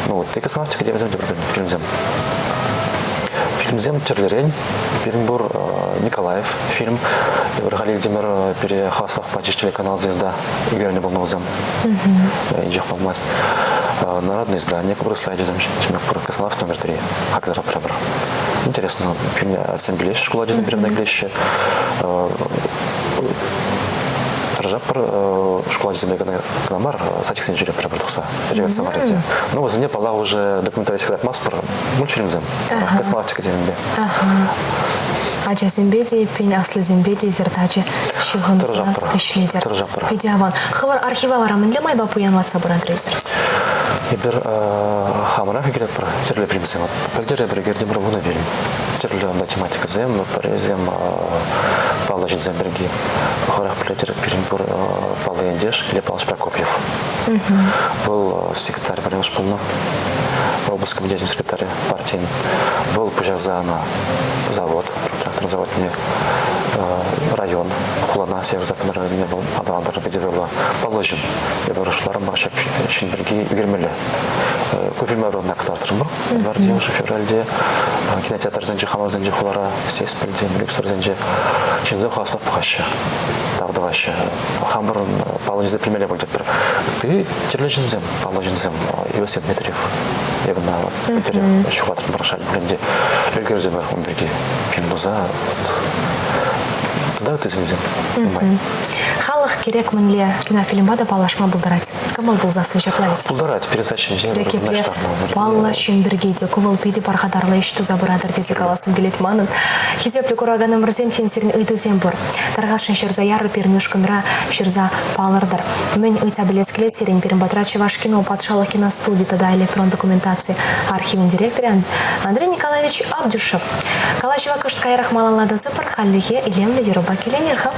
Ну, вот, и космонавтика темисем те фильмсем. Фильмсем тӗрлӗрен. Пирӗн пур Николаев фильм. Эпир халь илтӗмӗр пире хаваспах пачӗҫ телеканал «Звезда» ӳкернӗ пулнӑ вӗсем. Инҫех пулмасть. Народный избранник вырӑсла ачасем ҫемек пур. Космонавт номер 3. Хакдара пӗр. Интересно, фильм ачасем билеҫҫӗ, шкул ачасем пирӗн килеҫҫӗ. Тӑрӑшатпӑр шкул ачисемпе кӑна мар, садиксенче ҫӳретпӗр тухса. Пӗчӗк мар ӗнтӗ. Ну, вӗсене, паллах, уже документалистика кӑтартмастпӑр. Мультфильмсем. Космонавтика темипе. Ачасемпе те, эппин, аслисемпе те эсир тачӑ ҫыхӑнса ӗҫлетӗр. Тӑрӑшатпӑр. Питӗ аван. Хӑвӑр архива вара мӗнле майпа пуянлатса пыратӑр эсир? Эпир хамӑрах ӳкеретпӗр тӗрлӗ фильмсем. Пӗлтӗр эпир ӳкертӗмӗр 10 фильм. Тӗрлӗ унта тематикӑсем, пӗрисем паллӑ ҫынсем пирки. Хӑрах пӗлетӗр, пирӗн пур паллӑ ентеш Глеб Павлович Прокопьев. Вӑл секретарь пӗрремӗш пулнӑ. Область комитечӗн секретарӗ партийӗн. Вӑл пуҫарса ӑна завод, трактор заводне, район, хулана северо-западный районне вӑл аталантарнӑ питӗ вӑйлӑ паллӑ ҫын. Эпир шутларӑм ҫак ҫын пирки ӳкермелле. Ку фильма эпир ӑна кӑтартрӑмӑр. Январьте, уже февральте кинотеатрсенче, хамӑрсенче, хулара, Сеспельте, Люксорсенче ҫынсем хаваспах пӑхаҫҫӗ, тав тӑваҫҫӗ. Хамӑрӑн паллӑ ҫынсем пӗлмелле пуль тетпӗр. Ытти тӗрлӗ ҫынсем, паллӑ ҫынсем, Иосиф Дмитриев, эпӗ ӑна пӗлтерех ҫухатрӑм пӑрӑшать пулин те, ӗлкӗртӗмӗр ун пирки фильм туса. Тата ыттисем нумай. Халӑх кирек мӗнле кинофильмпа та паллашма пултарать. Кӑмӑл пулсассӑн ҫапла ведь. Пултарать, пересадчинче Кирек епле паллӑ ҫын пирки те ку вӑл питӗ пархатарлӑ ӗҫ туса пыратӑр тесе калассӑм килет манӑн. Хисеплӗ кураканӑмӑрсем, тен, сирӗн ыйтусем пур. Тархасшӑн ҫырса ярӑр пирӗн ушкӑнра, ҫырса палӑртӑр. Мӗн ыйтса пӗлес килет сирӗн пирӗн патра Чӑвашкино патшалӑх киностуди тата электрон документаци архивӗн директорӗ Андрей Николаевич Абдюшев. Калаҫӑва кӑшт каярах малалла тӑсӑпӑр, хальлӗхе илемлӗ юрӑпа киленер-ха.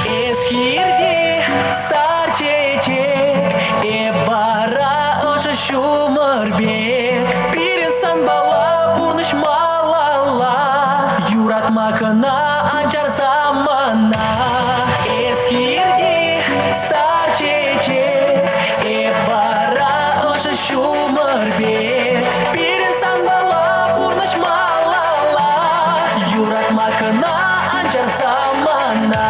Эс хирте сар чечек, эп вара ӑшӑ ҫумӑр пек. Пирӗн санпала пурнӑҫ малалла, юратма кӑна ан чарса мана. Эс хирте сар чечек, эп вара ӑшӑ ҫумӑр пек. Пирӗн санпала пурнӑҫ малалла, юратма кӑна ан чарса мана.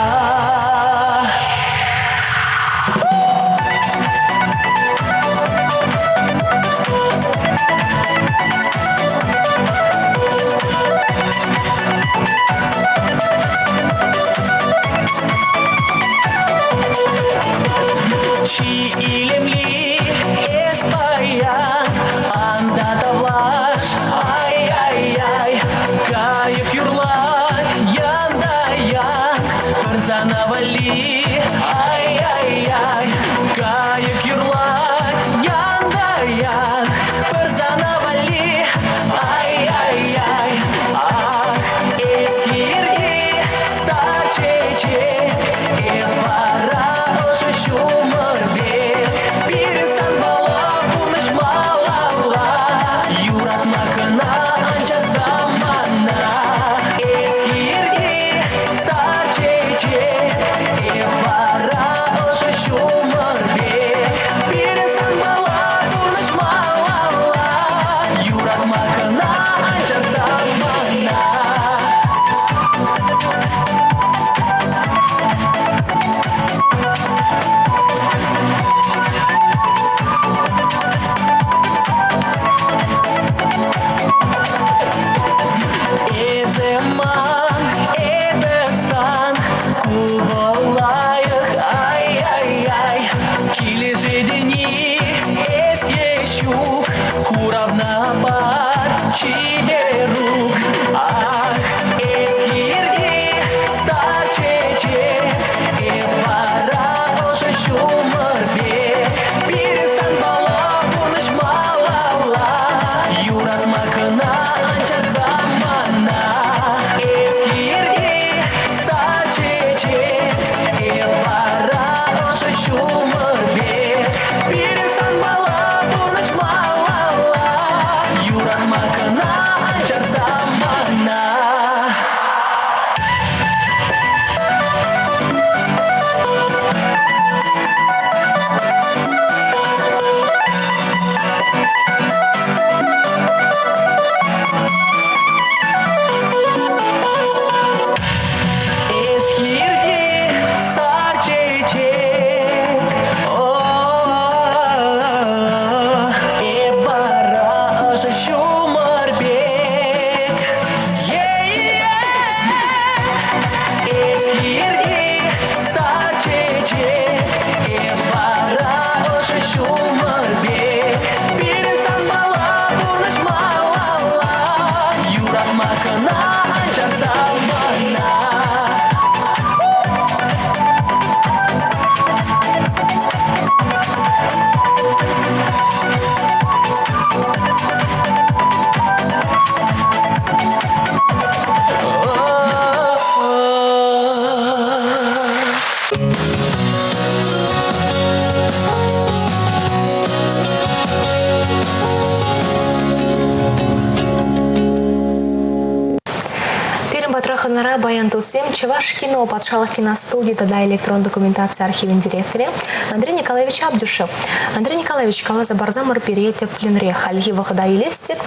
Хӑнара баян туссем Чӑваш кино патшалӑх киностуди тата электрон документаци архивӗн директорӗ Андрей Николаевич Абдюшев. Андрей Николаевич, каласа парсамӑр пире тӗплӗнрех хальхи вӑхӑта илес тӗк,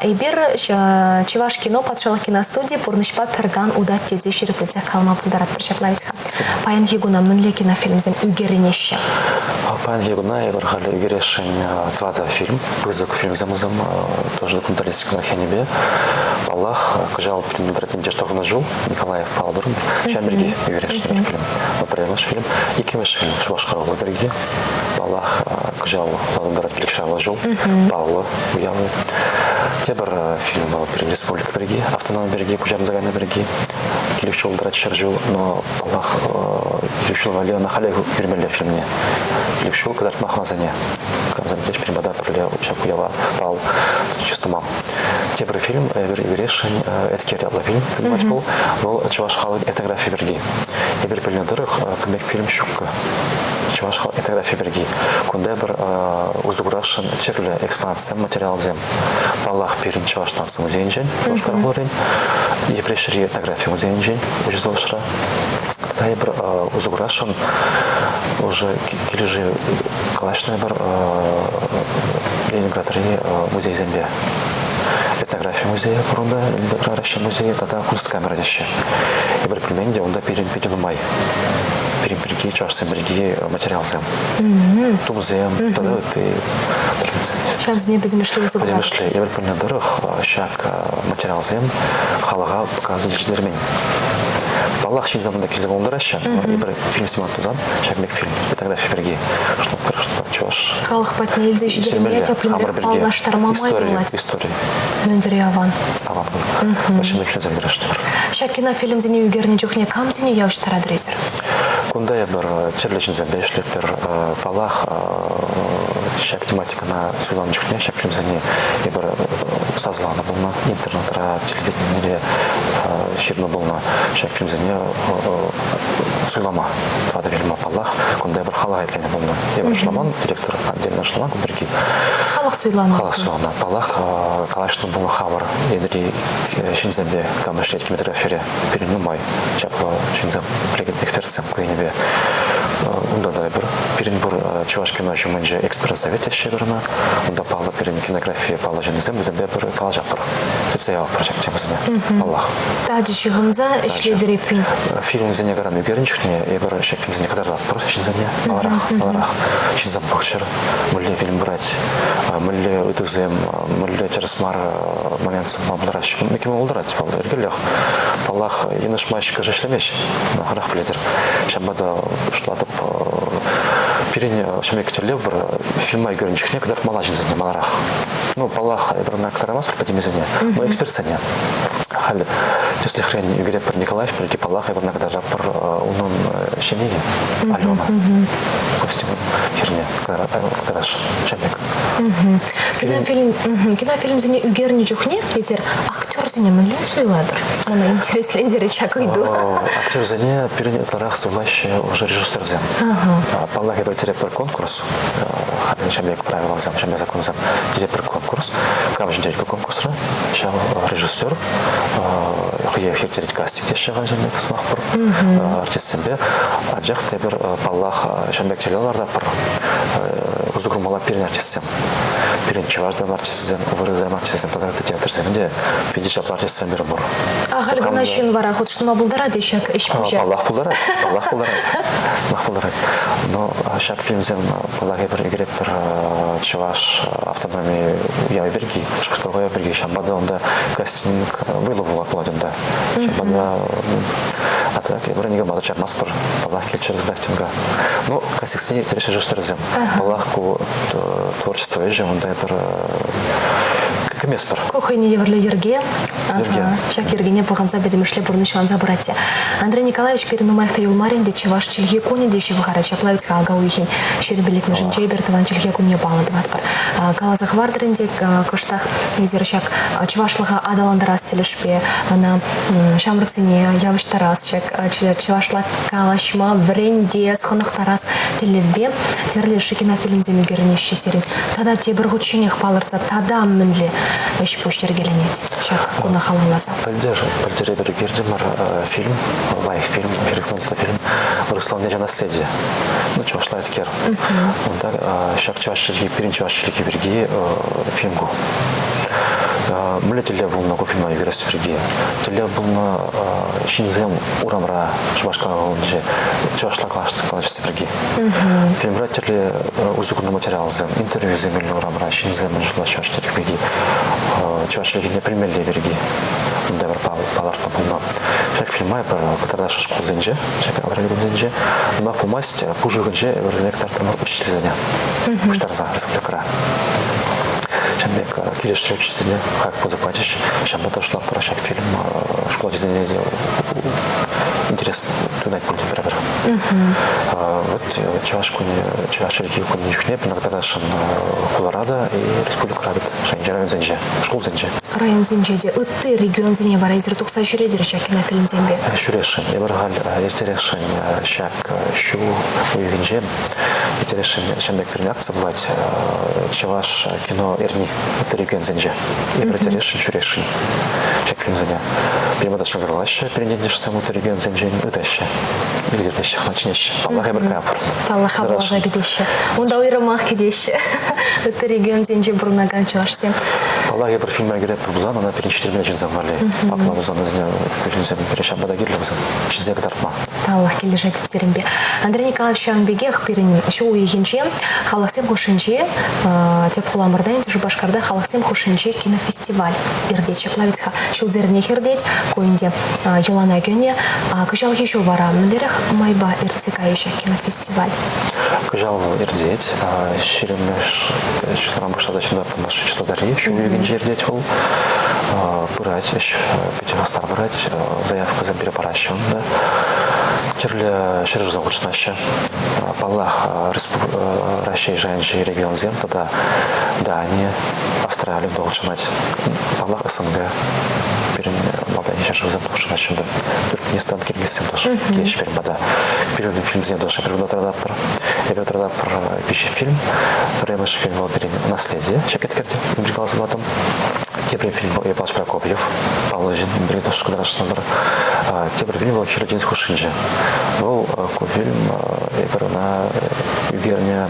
эпир Чӑваш кино патшалӑх киностуди пурнӑҫпа пӗр тан утать тесе ҫирӗплетсех калама пултаратпӑр ҫапла вӗт-ха. Паянхи куна мӗнле кинофильмсем ӳкерӗнеҫҫӗ? Паянхи куна эпир халӗ ӳкересшӗн тӑватӑ фильм, пысӑк фильмсем вӗсем, тоже документалистика енӗпе. Паллах, кӑҫал пирӗн тӑрӑхӗнче тӑхӑннӑ ҫул Николаев Палдурм ҫав пирки ӳкересшӗн фильм. Пӗрремӗш фильм, иккӗмӗш фильм Шупашкар хули пирки. Паллах, кӑҫал хулан пилӗкшарлӑ ҫул, паллӑ уяв. Тепӗр фильм вӑл пирӗн республика пирки, автономи пирки, пуҫарӑнса кайнӑ пирки. Килӗш ҫул тӑрать ҫӗршыв, но, паллах, килӗш ҫул валли ӑна халех ӳкермелле фильмне. Килӗш ҫул кӑтартма хӑнасене. Камсем килӗш пирӗн пата пӗрле ҫак уява пал чыс тума. Тепӗр фильм эпир ӳкересшӗн Эткер ятлӑ фильм пулать вӑл. Вӑл чӑваш халӑх этнографи пирки. Эпир пӗлнӗ тӑрӑх кун пек фильм ҫуккӑ. Чӑваш халӑх этнографи пирки. Кунта эпир усӑ курасшӑн тӗрлӗ экспонатсем, материалсем. Паллах, пирӗн Чӑваш наци музейӗнчен, Шупашкар хуларен, Йӗпреҫри этнографи музейӗнчен уҫӑлӑшра. Тата эпир усӑ курасшӑн уже килӗшӳ калаҫнӑ эпир Ленинградри музейсемпе. Этнографи музейӗ пур унта, Ленинградра Раҫҫей музейӗ тата Кунсткамера теҫҫӗ. Эпир пӗлмен те, унта пирӗн питӗ нумай. Пирӗн пирки, чӑвашсем пирки материалсем. Тумсем тата ытти предметсем. Ҫавсене пӗтӗмӗшле усӑ курать. Пӗтӗмӗшле эпир пӗлнӗ тӑрӑх ҫак материалсем халӑха показа ҫитермен. Паллах, ҫынсем унта килсе култараҫҫӗ. Эпир фильм снимать тусан, ҫак пек фильм, фотографи пирки, что чӑваш Халӑх патне илсе ҫитерме тӗплӗнрех паллаштарма май пулать. Истори. Мӗн тери аван. Аван. Ҫын фильмсем кӗрешнӗ. Ҫак кинофильмсене ӳкернӗ чухне камсене явӑҫтаратӑр эсир? Кунта эпир тӗрлӗ ҫынсемпе ӗҫлетпӗр. Паллах, ҫак тематикӑна суйланӑ чухне ҫак фильмсене эпир сасӑланӑ пулнӑ, интернетра, телевиденире ҫырнӑ пулнӑ. Ҫак фильмсене суйлама тӑватӑ фильма, паллах, кунта эпир халӑха итленӗ пулнӑ. Эпир шутламан, директор отдельно шутламан кун пирки. Халӑх суйланӑ. Халӑх суйланӑ. Паллах, калаҫнӑ пулнӑ хамӑр енри ҫынсемпе, кам ӗҫлет кинематографире, пирӗн нумай чаплӑ ҫынсем, экспертсем ку енӗпе. Унта та эпир пирӗн пур Чӑваш кино ҫумӗнче эксперт совет теҫҫӗ эпир ӑна. Унта паллӑ пирӗн кинографи паллӑ ҫынсем, вӗсемпе пӗр калаҫатпӑр, сӳтсе яватпӑр ҫак темӑсене, паллах. Тачӑ ҫыхӑнса ӗҫлетӗр эппин. Фильмсене кӑран ӳкернӗ чухне эпир ҫак фильмсене кӑтартатпӑр ҫынсене маларах, маларах ҫынсем пӑхчӑр, мӗнле фильм пырать, мӗнле ыйтусем, мӗнле тӗрӗс мар моментсем пултараҫҫӗ. Киме пултарать вӑл, йӗркеллех. Паллах, йӑнӑшмасть, кӑш ӗҫлемест, хӑрах пӗлетӗр. Ҫавӑнпа та шутлатӑп, пирӗн ҫамрӑк тӗллев пур, фильма ӳкернӗ чухне кӑтартмалла ҫынсене маларах. Ну, паллах, эпир ӑна кӑтармастпӑр пӗтӗмӗсене, но экспертсене. Халь тӗслӗхрен ӳкеретпӗр Николаев пирки, паллах, эпир ӑна кӑтартатпӑр унӑн ҫемйине, Алена. Допустим, хӗрне кӑтарасшӑн ҫамрӑк. Кинофильм, кинофильмсене ӳкернӗ чухне эсир актерсене мӗнле суйлатӑр? Мана интереслентерет ҫак ыйту. Актерсене пирӗн ытларах суйлаҫҫӗ уже режиссерсем. Паллах, эпир тиреппӗр конкурс, халӗ ҫамрӑк правиласем, ҫамрӑк законсем тиреппӗр конкурс. Кам ҫӗнтерет ку конкурсра? Ҫав режиссер хӑех ирттерет кастинг теҫҫӗ ҫамрӑк сӑмах пур артистсемпе. Анчах тепӗр, паллах, ҫамрӑк тӗллев лартатпӑр. Усӑ курмалла пирӗн артистсем. Пирӗн чӑваш та артистсем, вырӑс артистсем тата ытти театрсем те питӗ чаплӑ артистсем пирӗн пур. Ахаль кӑна ҫын вара хутшӑнма пултарать ҫак ӗҫ-пуҫа? Паллах пултарать, паллах пултарать. Паллах пултарать. Но ҫак фильмсем, паллах, эпир ӳкеретпӗр чӑваш автономи уявӗ пирки, Шупашкар уявӗ пирки. Ҫавӑнпа та унта кастинг вӑйлӑ пулать унта. Ҫавӑнпа та а так эпир никама та чармастпӑр. Паллах, килчӗр кастинга. Ну, кастингсене ирттереҫҫӗ режиссерсем. Паллах, ку творчество ӗҫӗ унта эпир кӗместпӗр. Ку хӑйне евӗрлӗ йӗрке. Йӗрке. Ҫак йӗркене пӑхӑнса пӗтӗмӗшле пурнӑҫланса пырать те. Андрей Николаевич пирӗн нумаях та юлмарӗ ӗнтӗ чӑваш чӗлхи кунӗ те ҫывхарать. Ҫапла вӗт-ха ака уйӑхӗн ҫирӗпӗлетмӗшӗнче эпир тӑван чӗлхе кунне паллӑ тӑватпӑр. Каласа хӑвартӑр ӗнтӗ кӑштах эсир ҫак чӑвашлӑха аталантарас тӗлӗшпе ӑна ҫамрӑксене явӑҫтарас, ҫак чӑвашла калаҫма вӗрентес, хӑнӑхтарас. тӗллевпе тӗрлӗ кинофильмсем ӳкерӗнеҫҫӗ сирӗн. Тата тепӗр хутченех палӑртса тата мӗнле ӗҫ-пуҫ йӗркеленет ҫак куна халалласа? Пӗлтӗр, пӗлтӗр эпир ӳкертӗмӗр фильм, лайӑх фильм, хӗрӗх фильм «Руслан Неча наследие». Ну, чӑвашла еткер. Унта ҫак чӑваш чӗлхи, пирӗн чӑваш чӗлхи пирки фильм ку. Мӗнле тӗллев пулнӑ ку фильма ӳкерес пирки? Тӗллев пулнӑ ҫынсем урамра, Шупашкар хулинче чӑвашла калаҫасси пирки. Фильмра тӗрлӗ усӑ курнӑ материалсем, интервьюсем илнӗ урамра, ҫынсем мӗн шутлаҫҫӗ чӑваш чӗлхи пирки, чӑваш чӗлхине пӗлмелле пирки. Унта пӗр палӑртнӑ пулнӑ. Ҫак фильма эпир кӑтартаҫҫӗ шкулсенче, ҫак районсенче. Нумай пулмасть, пуш уйӑхӗнче вӗсене кӑтартрӑмӑр учительсене пуҫтарса республикӑра. Ҫавӑн пек килӗшрӗ учительсене, хак пысӑк пачӗҫ. Ҫавӑнпа та шутлатпӑр ҫак фильм шкул ачисене те интерес туйӑнать пуль пӗр-пӗр. Вот чӑваш кунӗ, чӑваш чӗлхи кунӗ чухне кӑтартасшӑн хулара та и республикӑра та, шайӗнче районсенче, шкулсенче. Районсенче те ытти регионсене вара эсир тухса ҫӳретӗр ҫак кинофильмсемпе? Ҫӳресшӗн. Эпир халь ирттересшӗн ҫак ҫу уйӑхӗнче ирттересшӗн ҫавӑн пек пирӗн акци пулать чӑваш кино эрни ытти регионсенче. Эпир ирттересшӗн, ҫӳресшӗн ҫак фильмсене. Пирӗн пата шӑнкӑрлаҫҫӗ, пирӗн ентешсем ытти регионсенчен ыйтаҫҫӗ. Илӗртеҫҫӗ, хӑна чӗнеҫҫӗ. Паллах, эпир каятпӑр. Паллах, хапӑласа кӗтеҫҫӗ. Унта уйрӑмах кӗтеҫҫӗ. Ытти регионсенче пурӑнакан чӑвашсем. Паллах, эпир фильма кӗретпӗр пулсан, ӑна пирӗн ҫитерме чӗнсем валли. Апла пулсан вӗсене ҫынсем пире ҫавӑнпа та кирлӗ вӗсем. Чӗнсе кӑтартма. Паллах, килӗшетӗп сирӗнпе. Андрей Николаевич ҫавӑн пекех пирӗн ҫу уйӑхӗнче халӑхсем хушшинче тӗп хуламӑрта ӗнтӗ Шупашкарта халӑхсем хушшинче кинофестиваль иртет. Ҫапла вӗт-ха ҫулсеренех иртет. Ку ӗнтӗ йӑлана кӗнӗ. Кӑҫалхи ҫул вара мӗнлерех майпа иртсе кайӗ ҫак кинофестиваль? Кӑҫал вӑл иртет. Ҫирӗммӗш числаран пуҫласа ҫыртаттӑмӑш числодари ҫу уйӑхӗнче иртет вӑл. Пырать ӗҫ, питӗ хастар пырать. Заявкӑсем пире параҫҫӗ унта. Тӗрлӗ ҫӗршывсем хутшӑнаҫҫӗ. Паллах, Раҫҫей шайӗнчи регионсем тата Дани, Австрали унта хутшӑнать. Паллах, СНГ пирӗн малтанхи ҫӗршывсем хутшӑнаҫҫӗ унта. Туркменистан, Киргизсем тоже килеҫҫӗ пирӗн пата. Пирӗн фильмсене тоже эпир кунта тӑрататпӑр. Эпир тӑрататпӑр виҫӗ фильм. Пӗрремӗш фильм вӑл пирӗн «Наследие» ҫак еткерте каласа патӑм. Тепӗр фильм вӑл Епаш Прокопьев, паллӑ ҫын, пирки тоже кӑтартасшӑн Тепӗр фильм вӑл «Хӗрлӗ тинӗс хушшинче». Вӑл ку фильм эпир ӑна ӳкернӗ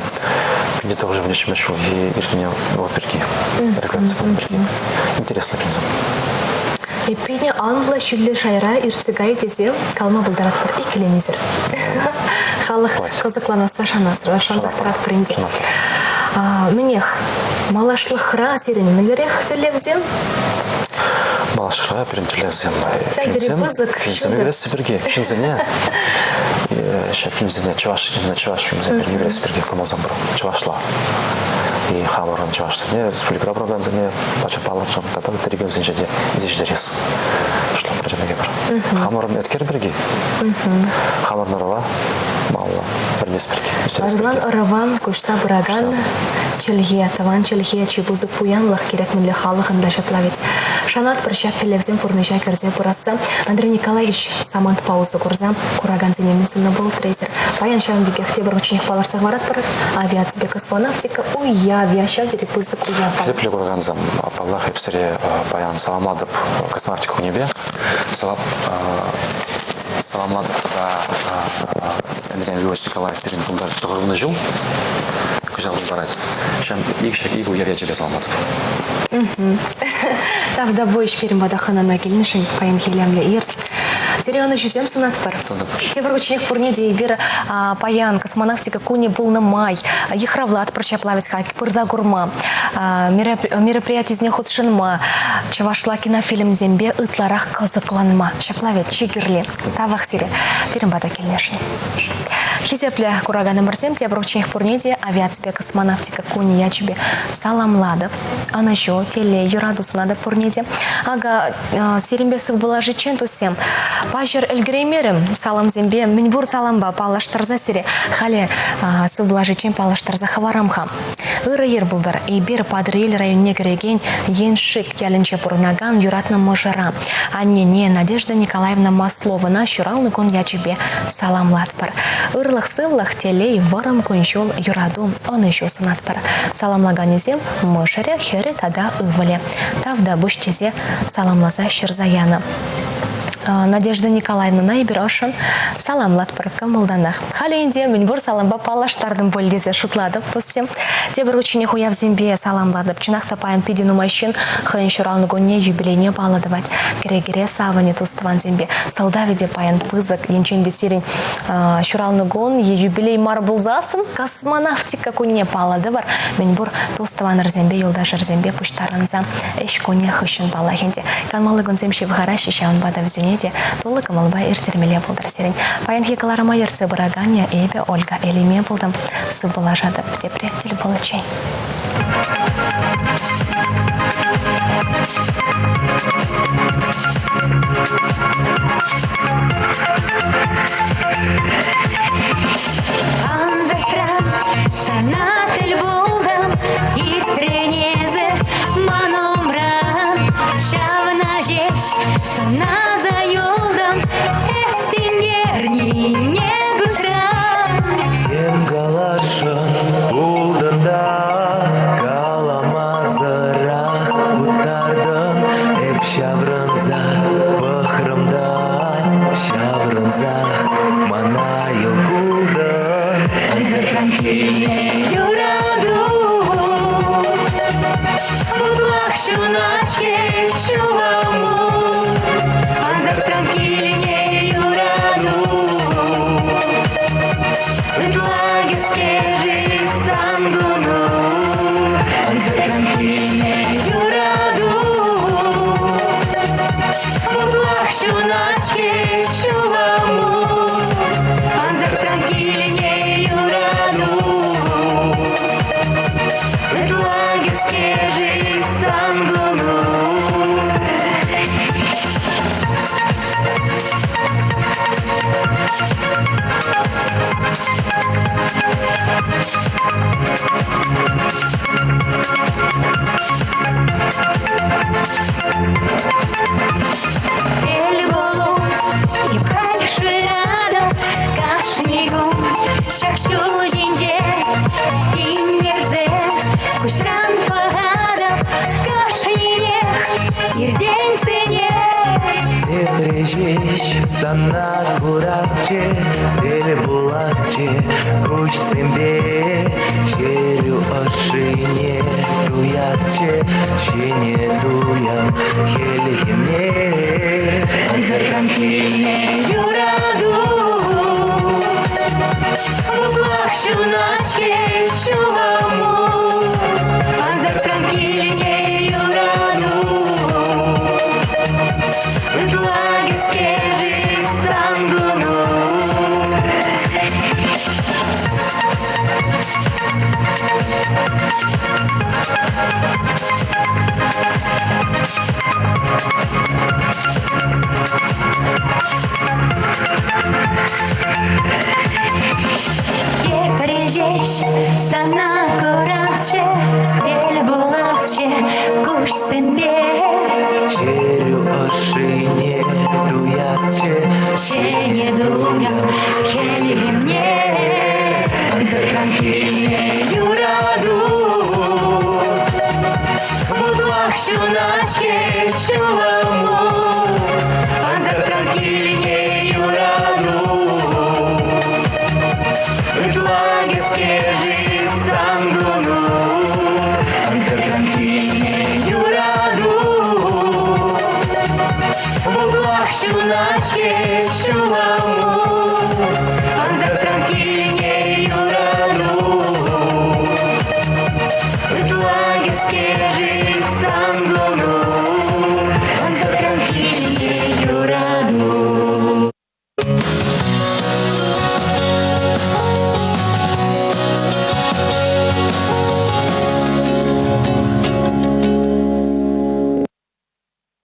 пинте тӑхӑр ҫемӗш ҫулхи иртнӗ вӑхӑт пирки, референци пулнӑ пирки. Интереслӗ фильмсем. Эппине анлӑ ҫӳллӗ шайра иртсе кай тесе калама пултаратпӑр иккӗленӳсӗр. Халӑх кӑсӑкланасса шанасӑр, шансах тӑратпӑр ӗнтӗ. Мӗнех, малашлӑхра сирӗн мӗнлерех тӗллевсем? Малашра пирӗн тӗллевсем. Ҫав тери пысӑк. Фильмсем ӳкересси пирки ҫынсене ҫак фильмсене чӑваш чӑваш фильмсем пирки ӳкересси пирки кӑмӑлсем пур. Чӑвашла. И хамӑрӑн чӑвашсене, республикӑра пурӑнакансене пача палӑртшӑн тата ытти регионсенче те илсе ҫитерес. Шутлап пӗр пӗр. Хамӑрӑн еткер пирки, хамӑрӑн ӑрӑва малалла вӗренес пирки. Ӑрӑван ӑрӑва куҫса пыракан чӗлхе, тӑван чӗлхе чи пысӑк пуянлӑх кирек мӗнле халӑхӑн та ҫапла вӗт. Шанатпӑр ҫак тӗллевсем пурнӑҫа кӗрсе пырасса. Андрей Николаевич самантпа усӑ курса куракансене мӗн суннӑ пултрӗ эсир? Паян ҫавӑн пекех тепӗр хутченех палӑртса хӑваратпӑр. Авиаципе космонавтика уявӗ ҫав тери пысӑк уяв. Хисеплӗ куракансем, паллах, эп сире паян саламлатӑп космонавтика кунӗпе. Саламлатӑп тата Андрей Львович Николаев пирӗн кунта тӑхӑрвунӑ ҫул кӑҫал парать. Ҫам ик ҫак ик уяв ячӗпе саламлатӑп. Тавтапуҫ пирӗн пата хӑнана килнӗшӗн паянхи илемлӗ ир. Сире ӑнӑҫусем сунатпӑр. Тепӗр хутченех пурне те эпир паян космонавтика кунӗ пулнӑ май йыхравлатпӑр ҫапла вӗт-ха пырса курма, мероприятисене хутшӑнма, чӑвашла кинофильмсемпе ытларах кӑсӑкланма. Ҫапла вӗт, чи кирли. Тавах сире пирӗн пата килнӗшӗн. Хисеплӗ кураканӑмӑрсем, тепӗр хутченех пурне те авиаципе космонавтика кунӗ ячӗпе саламлатӑп. Ӑнӑҫу, телей, юрату сунатӑп пурне те. Ага, сирӗнпе сывпуллашиччен, туссем, паҫӑр ӗлкӗреймерӗм саламсемпе, мӗнпур салампа паллаштарса сире халӗ сывпуллашиччен паллаштарса хӑварам-ха. Ырӑ ир пултӑр. Эпир Патӑрьел районне кӗрекен Еншик ялӗнче пурӑнакан юратнӑ мӑшӑра, аннене Надежда Николаевна Масловӑна ҫуралнӑ кун ячӗпе саламлатпӑр. Ырлӑх-сывлӑх, телей, вӑрӑм кун-ҫул, юрату, ӑнӑҫу сунатпӑр. Саламлаканӗсем мӑшӑрӗ, хӗрӗ тата ывӑлӗ. Тавтапуҫ тесе саламласа ҫырса янӑ. Надежда Николаевнӑна эпир ӑшшӑн саламлатпӑр кӑмӑлтанах. Халӗ ӗнтӗ мӗнпур салампа паллаштартӑм пуль тесе шутлатӑп, туссем. Тепӗр хутченех уявсемпе саламлатӑп. Чӑнах та паян питӗ нумай ҫын хӑйӗн ҫуралнӑ кунне юбилейне паллӑ тӑвать. Кӗрекере савӑнӗ тус-тӑвансемпе. Сӑлтавӗ те паян пысӑк. Енчен те сирӗн ҫуралнӑ кун е юбилей мар пулсассӑн космонавтика кунне паллӑ тӑвӑр. Мӗнпур тус-тӑванӑрсемпе, юлташӑрсемпе пуҫтарӑнса ӗҫ кунӗ хыҫҫӑн паллах ӗнтӗ. Канмалли кунсем ҫывхараҫҫӗ, ҫавӑнпа та вӗсене те тулли кӑмӑлпа ирттермелле пултӑр сирӗн. Паянхи кӑларӑма ертсе пыраканӗ эпӗ, Ольга Элиме пултӑм. Сывпуллашатӑп. Тепре тӗл пуличчен. Ансӑртран сана тӗл пултӑм, иртрӗн эсӗ ман умра. Ҫавна ҫеҫ сӑнаса юлтӑм, эс синкернине куҫран. Тем каласшӑн пултӑн та каламасӑрах уттартӑн. Эп ҫаврӑнса пӑхрӑм та ҫаврӑнсах мана йӑл култӑн. Ӑнсӑртран килнӗ юрату Вутлах ҫунать-ҫке ҫулӑму. Ӑнсӑртран килнӗ юрату Ытла кӗске-ши сан куну? Ӑнсӑртран килнӗ юрату Вутлах ҫунать-ҫке ҫулӑму. Ӑнсӑртран килнӗ юрату Ытла кӗске-ши сан куну? Тӗл пулу халь шыратӑп кашни кун ҫак ҫул ҫинче тинкерсе куҫран пӑхатӑп кашнинех иртенсене. Тепре ҫеҫ сана курасчӗ, тӗл пуласчӗ куҫсемпе. Хӗрӳ ӑшшине туясчӗ, ҫӗнӗ туям хӗлхемне. Ӑнсӑртран килнӗ юрату Вутлах ҫунать-ҫке ҫулӑму. Ӑнсӑртран килнӗ юрату Ытла кӗске-ши сан куну? Тепре ҫеҫ сана курасчӗ, тӗл пуласчӗ куҫсемпе. Чӗрӳ ӑшшине туясчӗ, Ҫӗнӗ туйӑм хӗлхемне. Ӑнсӑртран килнӗ юрату Вутлах ҫунать-ҫке ҫулӑму. Ӑнсӑртран килнӗ юрату Ытла кӗске-ши сан куну? Ӑнсӑртран килнӗ юрату Вутлах ҫунать-ҫке ҫулӑму. Ӑнсӑртран килнӗ юрату Ытла кӗске.